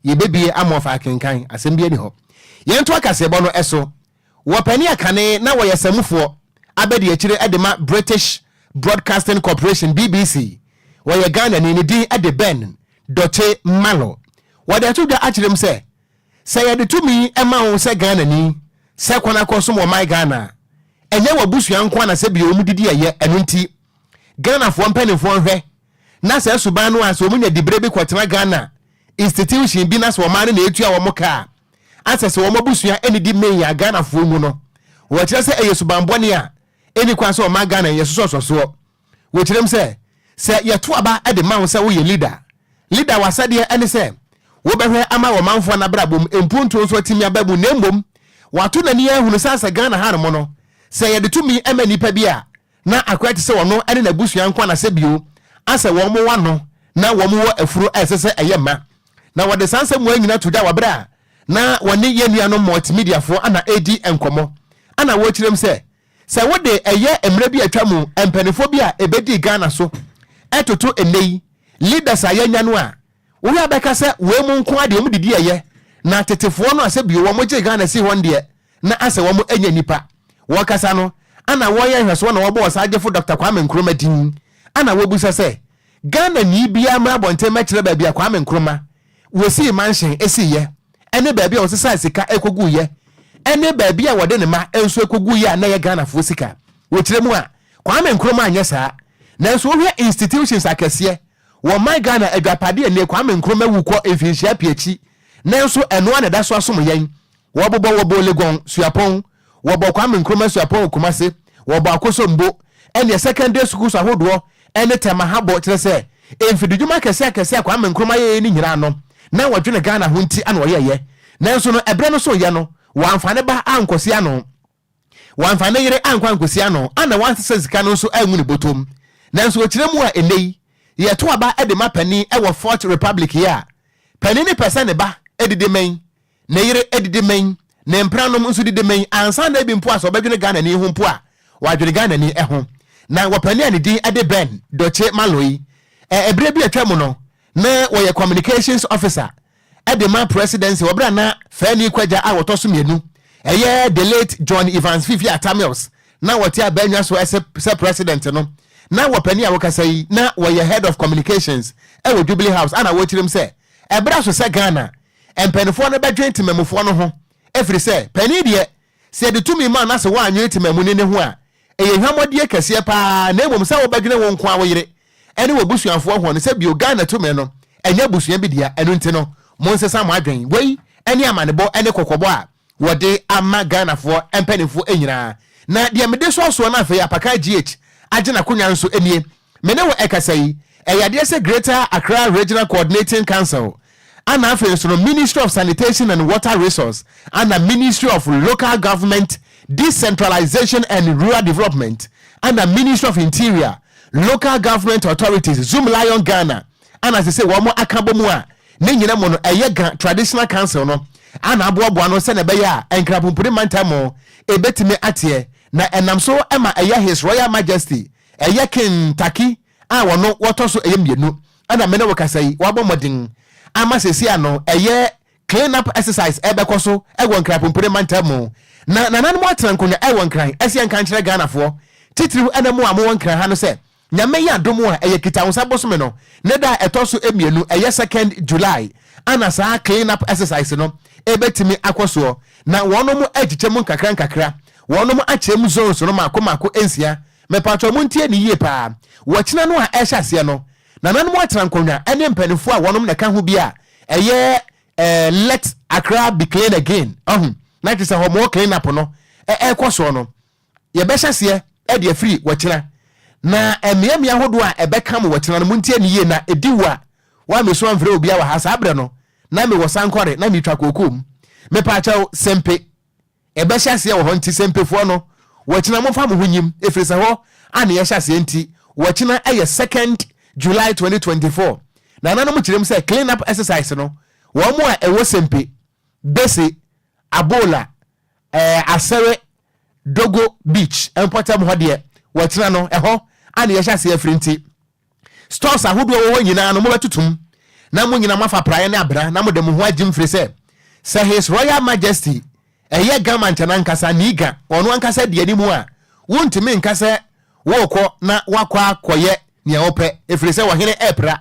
S1: yɛbɛbie ama wɔafa akenkan. Asɛm biara nni hɔ. Yɛntoa kaseɛbɔ no so. Wɔ panin a kane na wɔyɛ samufoɔ abadiakyire de ma British Broadcasting Corporation, BBC, wɔyɛ Ghanani, ne din de Ben Dotse Malo. Wɔde ato dwa akyerɛ mu sɛ, sɛ yɛde tumi ma wo sɛ Ghanani sɛ kɔ na kɔsom wɔ my Ghana a, ɛnyɛ w'abusua nko ara na sɛ bio wɔn didi ɛyɛ, ɛno nti Ghanafoɔ mpanimfoɔ nhwɛ na saa suban no a sɛ wɔn nya diberɛ bi kɔtena Ghana institution bi na sɛ ɔman no na ɛtua wɔn ka a, asɛ sɛ wɔn abusua nnidi mmɛn a Ghanafoɔ mu no, wɔkyerɛ sɛ ɛyɛ suban bɔne a ɛnni kwan sɛ ɔman Ghana yɛ sosɔsɔsoɔ. Wɔkyerɛm sɛ, sɛ yɛto aba de ma wo sɛ woyɛ leader, leader w'asɛdeɛ ne sɛ wobɛhwɛ ama ɔmanfoɔ no abrabɔ mu mpuntuo nso atumi aba mu na mmom wato n'ani ahunu sɛ asɛ Ghana hanom no, sɛ yɛde tumi ma nnipa bi a, na akɔyɛ te sɛ ɔno ne n'abusua nko anasɛ bio asɛ wɔn wɔ ano na wɔn wɔ afuro a ɛsɛ sɛ ɛyɛ mma. Na wɔde saa nsɛm wei nyina to dwa wɔ berɛ a na wɔne yɛn nuanom multimediafoɔ ana ɛredi nkɔmmɔ ana wɔrekyerɛm sɛ sɛ wode ɛyɛ mmerɛ bi a atwa mu mpaninfoɔ bi a ɛbɛdii Ghana so ɛtoto ɛnnɛ yi leaders a yɛanya no a wohwɛ a bɛka sɛ wei mu nko ara deɛ wɔn didi ɛyɛ na tetefoɔ no a sɛ bio wɔn gyee Ghana sii hɔ no deɛ na asɛ wɔn nyɛ nnipa. Wɔrekasa no, ana wɔreyɛ nhwɛsoɔ na wɔbɔ Ɔsagyefo Dɔkta Kwame Nkrumah din? Ana wɔrebisa sɛ, Ghanani biara mmra abɔnten mmɛkyerɛ baabi a Kwame Nkrumah wɔsii mansion siiɛ, ɛne baabi a wɔsesaa sika kɔguiɛ, ɛne baabi a wɔde ne mma nso kɔguiɛ a na ɛyɛ Ghanafoɔ sika? Wɔkyerɛ mu a, Kwame Nkrumah anyɛ saa. Nanso wohwɛ institutions akɛseɛ wɔ man Ghana adwapadeɛ nnɛ, Kwame Nkrumah wu kɔ mfinhyia pii akyi, nanso ɛno ara na ɛda so asom yɛn. Wɔbobɔ wɔbɔ Legon Suapɔn, wɔbɔ Kwame Nkrumah Suapɔn wɔ Kumase, wɔbɔ Akosombo, ɛneɛ secondary schools ahodoɔ ɛne Tema Habɔ, kyerɛ sɛ mfididwuma akɛseɛ akɛseɛ a Kwame Nkrumah yɛeɛ no nyinaa no na wɔdwene Ghana ho nti na ɔyɛeɛ. Nanso no ɛberɛ no soeɛ no wɔamfa ne ba ankɔsi ano. Wamfa ne yere ankɔ ankosi ano ana wansesa sika no nso angu ne bɔtɔm. Nanso ɔkyerɛ mu a ɛnnɛ yi, yɛto aba de ma panin wɔ Fourth Republic yi a, panin no pɛ sɛ ne ba didi mmɛn, ne yere didi mmɛn, ne mpenanom nso didi mmɛn ansa na ebi mpo a sɛ ɔbɛdwene Ghanani ho mpo a, wadwene Ghanani ho. Na wɔ panin a ne din de Ben Doce Malo yi, ɛberɛ bi a atwa mu no, na wɔyɛ Communications Officer de ma presidency wɔ berɛ a na Fani Kwagya a wɔtɔ so mmienu, ɛyɛ the late John Evans Fifi Atta Mills, na wɔte abannwa so ɛsɛ sɛ president no. Na wɔ panin a wɔkasa yi, na wɔyɛ head of communications wɔ Jubilee House, ana wɔkyerɛm sɛ ɛberɛ aso sɛ Ghana mpanimfoɔ no bɛdwen temamufoɔ no ho, ɛfiri sɛ panin deɛ sɛ yɛde tumi ma no na sɛ woannwene temamuni no ho a, ɛyɛ hwammɔdie kɛseɛ pa ara, na mmom sɛ wobɛdwene wo nko ara wo yere ne w'abusuafoɔ ho no, sɛ bio Ghana tumi no ɛnyɛ abusua bi dea, ɛno nti no monsesa mo adwene. Wei ne amanebɔ ne kɔkɔbɔ a wɔde ama Ghanafoɔ mpanimfoɔ nyinaa. Na deɛ mede sɔɔ soɔ no afei Apakan GH agye n'akonwa nso nie. Me ne wo ɛkasa yi, ɛyɛ adeɛ sɛ Greater Accra Regional Coordinating Council ana afei nso no Ministry of Sanitation and Water Resource ana Ministry of Local Government, Decentralization and Rural Development ana Ministry of Interior, Local Government Authorities, Zoom Lion Ghana ana sese wɔn aka bɔ mu a ne nyina mu no ɛyɛ Ga Traditional Council no ana aboaboa no sɛnea ɛbɛyɛ a Nkrapomponi mantam ebetumi ateɛ na ɛnam so ma ɛyɛ His Royal Majesty Ɛyɛ Kentucky a wɔno wɔtɔ so ɛyɛ mmienu ɛna me ne wo kasa yi wabɔ mmɔden ama sɛsi ano ɛyɛ clean up exercise ɛbɛkɔ so ɛwɔ Nkran Pumpuni mantam mu na nananom atena nkonwa ɛwɔ Nkran ɛsɛ yɛnka nkyerɛ Ghanafoɔ titiriw ɛna mo a mowɔ Nkran ha no sɛ Nyame yɛ adom a ɛyɛ Kitawonsa bosome no ne da a ɛtɔ so mmienu ɛyɛ second July ana saa clean up exercise no ɛbɛtumi akɔ soɔ na wɔnom akyikyɛ mu nkakra nkakra wɔnom akyɛ mu zones no maako maako nsia Mepakyɛw montie no yie paa. Wɔ kyena no a ɛrehyɛ aseɛ no, nananom atena nkonnwa ne mpaninfoɔ a wɔnom na ɛka ho bi a ɛyɛ eh, let Accra be clean again, ɔho, na kyerɛ sɛ hɔ more clean up no ɛrekɔ soɔ no, yɛbɛhyɛ aseɛ de afiri wɔ kyena. Na mmeammea ahodoɔ a ɛbɛka mo wɔ kyena no, montie no yie na ɛdi wo a, woammesu amfrɛ obiara wɔ ha. Saa berɛ no, na mewɔ sankɔre, na metwa kookoo mu. Mepakyɛw, sempe. Ɛbɛhyɛ aseɛ wɔ hɔ nti Sempefoɔ no, Wɔkyena momfa mo ho nyim, ɛfiri sɛ hɔ a ne yɛhyɛ aseɛ nti, wɔkyena ɛyɛ 2nd July 2024. Nananom kyerɛ mu sɛ clean up exercise no, wɔn a ɛwɔ Sempe, Gbese, Abola, Asɛre, Dogo Beach mpɔtam hɔ deɛ, wɔkyena no ɛhɔ a ne yɛhyɛ aseɛ afiri nti, stores ahodoɔ wɔ hɔ nyinaa no mobɛtotom na mo nyinaa moafa praeɛ ne abena na mode mo ho agyem firi sɛ His Royal Majesty ɛyɛ Gama nkyɛn ankasa Niiga ɔno ankasa di anim a, wontumi nka sɛ wɔrekɔ na wakɔ akɔyɛ nea wɔpɛ, ɛfiri sɛ wɔhene ɛpra.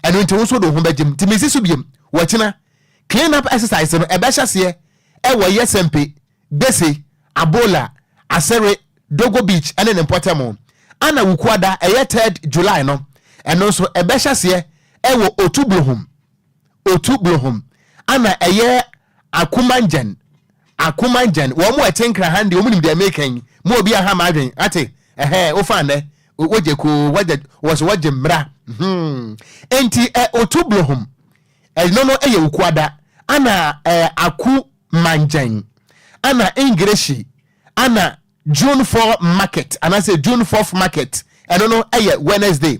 S1: Ɛno nti wo nso de wo ho bɛgyem. Nti mesi so biem, wɔkyena clean up exercise no ɛbɛhyɛ aseɛ ɛwɔ yɛ Sɛmpe, Gbese, Abola, Asɛre, Dogo Beach ɛne ne mpɔtam. Ana Wukuada ɛyɛ 3rd July no, ɛno nso ɛbɛhyɛ aseɛ ɛwɔ Otublohum, Otublohum, ana ɛyɛ Akumangyɛn, Akumangyɛn. Wɔn mu a ɛte Nkran ha deɛ wɔn nim deɛ meka yi. Mu obi aha ma adwen ate ɛhɛn wofa nnɛ wogye koo wɔgye wɔso wɔgye mmra Enti Otublohum ɛno no ɛyɛ Wukuada. Ana Akumangyɛn, ana Ingreshi, ana June 4 market anaasɛ June 4th market, ɛno no ɛyɛ Wednesday.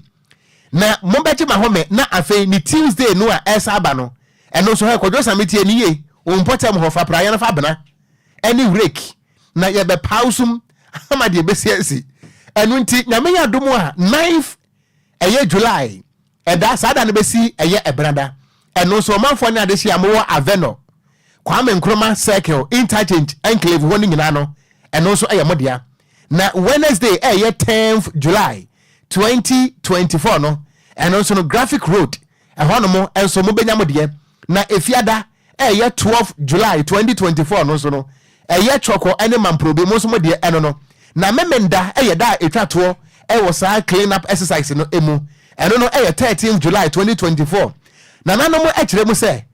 S1: Na mobɛgye ma home na afei ne Tuesday no a ɛsa aba no, ɛno nso hɛ Kwadwo Same tie ne yie, wo mpɔtam hɔ fa praeɛ no fa abena ɛne rake na yɛbɛpaw sum ama deɛ ɛbɛsi asi. Ɛno nti Nyame yɛ adom a 9th ɛyɛ July ɛda saa da no bɛsi ɛyɛ ɛbenada. Ɛno nso ɔmanfoɔ ne adehye a mowɔ Avenor, Kwame Nkrumah Circle, Interchange, Enclave hɔ no nyinaa no, ɛno nso ɛyɛ mo dea. Na Wednesday ɛyɛ 10th July 2024 no, ɛno nso no Graphic Road ɛhɔ nom nso mobɛnya mo deɛ. Na Efiada ɛyɛ 12 July 2024 no nso no, ɛyɛ Twɔkɔ ne Mamprobi, mo nso mo deɛ ɛno no. Na Memenda ɛyɛ da a ɛtwa toɔ ɛwɔ saa clean up exercise no emu. Ɛno no ɛyɛ 13th July 2024. Nananom ɛkyerɛ mu sɛ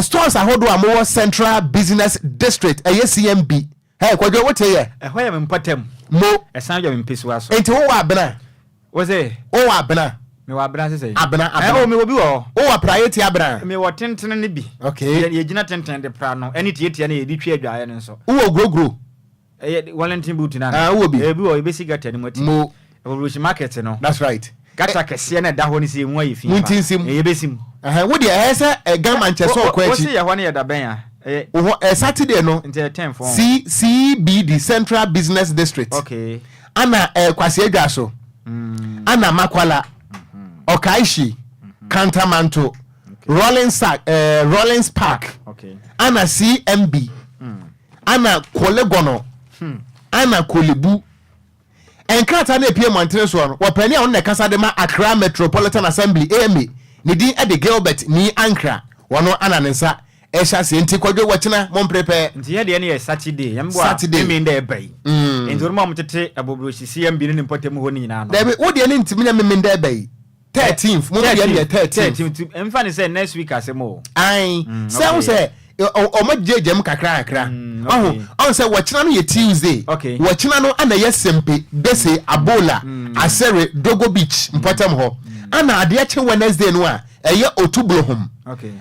S1: stores ahodoɔ a mowɔ Central Business District ɛyɛ CMB. Hey, Kwadwo, wote yɛ?
S2: Ɛhɔ yɛ me mpɔtam.
S1: Mo.
S2: Ɛsan yɛ me mpesiwa so.
S1: Enti wowɔ abena?
S2: Wo se?
S1: Wowɔ abena?
S2: Mewɔ abena sesɛ?
S1: Abena, abena.
S2: Oh, mewɔ bi wɔ hɔ.
S1: Wowɔ praeɛ ti abena?
S2: Mewɔ tentene no bi.
S1: Okay.
S2: Yɛgyina tentene de pra no, ɛne tietia no yɛde twi adwaeɛ no nso.
S1: Wowɔ guroguro?
S2: Ɛyɛ Wellington boot no
S1: ana? Ah, wowɔ bi.
S2: Ebi wɔ, yɛbɛsi gutter no mu ati.
S1: Mo.
S2: Ɛwɔ Roshi market no.
S1: That's right.
S2: Gutter kɛseɛ no ɛda hɔ no sɛ emu ayɛ fi pa.
S1: Munti nsim.
S2: Yɛbɛsi mu.
S1: Wo deɛ ɛyɛ sɛ Ghana nkyɛ sɛ ɔkɔ akyi.
S2: Wo se yɛ hɔ no yɛ da bɛn a? Ɛyɛ.
S1: Wo hɔ Saturday no.
S2: Nti ɛyɛ 10 fɔn.
S1: C CBD, Central Business District.
S2: Okay.
S1: Ana Kwasi Adwa so. Ana Makwala. Okaishi. Kantamanto. Rollins Rollins Park.
S2: Okay.
S1: Ana CMB. Ana Kolegono. Ana Kolebu. Nkrataa no epie mmɔntene soɔ no, wɔpanin a ɔno na ɛkasa de ma Accra Metropolitan Assembly, AMA, ne din de Gilbert Nii Ankrah, wɔno ana ne nsa ɛhyɛ aseɛ. Nti Kwadwo, wɔkyena mo mprepɛ.
S2: Nti yɛ deɛ no yɛ Saturday, yɛn bo a
S1: Saturday.
S2: Memen dɛ ɛba yi. Nti wɔn a wɔtete Abobrosi CMB ne ne mpɔtam hɔ no nyinaa no.
S1: Dabi, wo deɛ no ntumi nyɛ Memen dɛ ɛba yi. 13th, mo deɛ no yɛ 13th.
S2: 13th, mfa ne sɛ next week asɛm o.
S1: Ae, sɛ wo sɛ ɔmo gyegye mu kakra kakra. Ɔho, ɔho sɛ wɔkyena no yɛ Tuesday. Wɔkyena no ana yɛ Sempe, Gbese, Abola, Asere, Dogo Beach mpɔtam hɔ. Ana adeɛ kye Wednesday no a ɛyɛ Otublohom,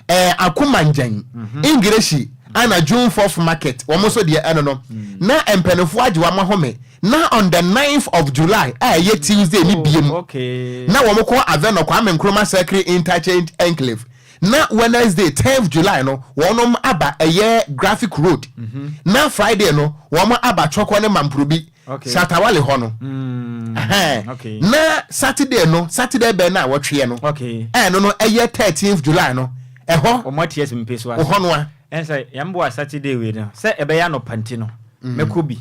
S1: Akumangyɛn, Ingreshi, ana June 4th market. Wɔn nso deɛ ɛno no. Na mpanimfoɔ agye wɔn ahome. Na on the 9th of July a ɛyɛ Tuesday ne biem. Na wɔn kɔ Avenor Kwame Nkrumah Circle Interchange Enclave. Na Wednesday 10th July no wɔnom aba ɛyɛ Graphic Road. Na Friday no wɔn aba Twɔkɔ ne Mamprobi, Shatawale hɔ no. Na Saturday no, Saturday bɛn na wɔtweɛ no, ɛno no ɛyɛ 13th July no, ɛhɔ
S2: wɔn ati asi mpe so ase.
S1: Hɔ no a.
S2: Ɛnsɛ yɛn bo a Saturday wei no sɛ ɛbɛyɛ anɔpa nti no mɛkɔ bi.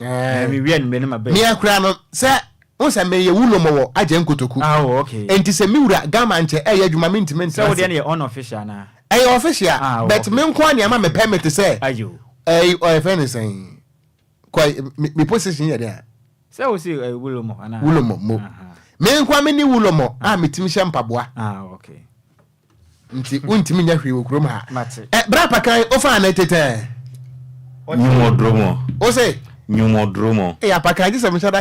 S2: Mewie anwummerɛ no ma bɛ.
S1: Mea koraa no sɛ n sɛ meyɛ wulo mɔ wɔ agye nkotoku.
S2: Ah, oh, okay.
S1: Enti sɛ me wura Gama nkyɛ ɛyɛ adwuma mentumi ntena
S2: ase. Sɛ wo deɛ no yɛ unofficial anaa?
S1: Ɛyɛ official,
S2: ah, oh,
S1: but
S2: okay.
S1: Me nko a nea ma me permit sɛ.
S2: Ayo.
S1: Ɛyɛ ɔyɛ fɛn ne sɛn? Kɔ me position yɛ den a.
S2: Sɛ wo si wulo mɔ anaa?
S1: Wulo mɔ mo. Me nko a me ni wulo mɔ a metumi hyɛ mpaboa.
S2: Ah, okay.
S1: Nti wontumi nyɛ hwee wɔ kurom ha.
S2: Mate.
S1: Bra pakan ofa ne tetɛ.
S11: Nyumɔduromɔ.
S1: O se.
S11: Nyumɔduromɔ.
S1: Apakan gye sɛ mehyɛ da.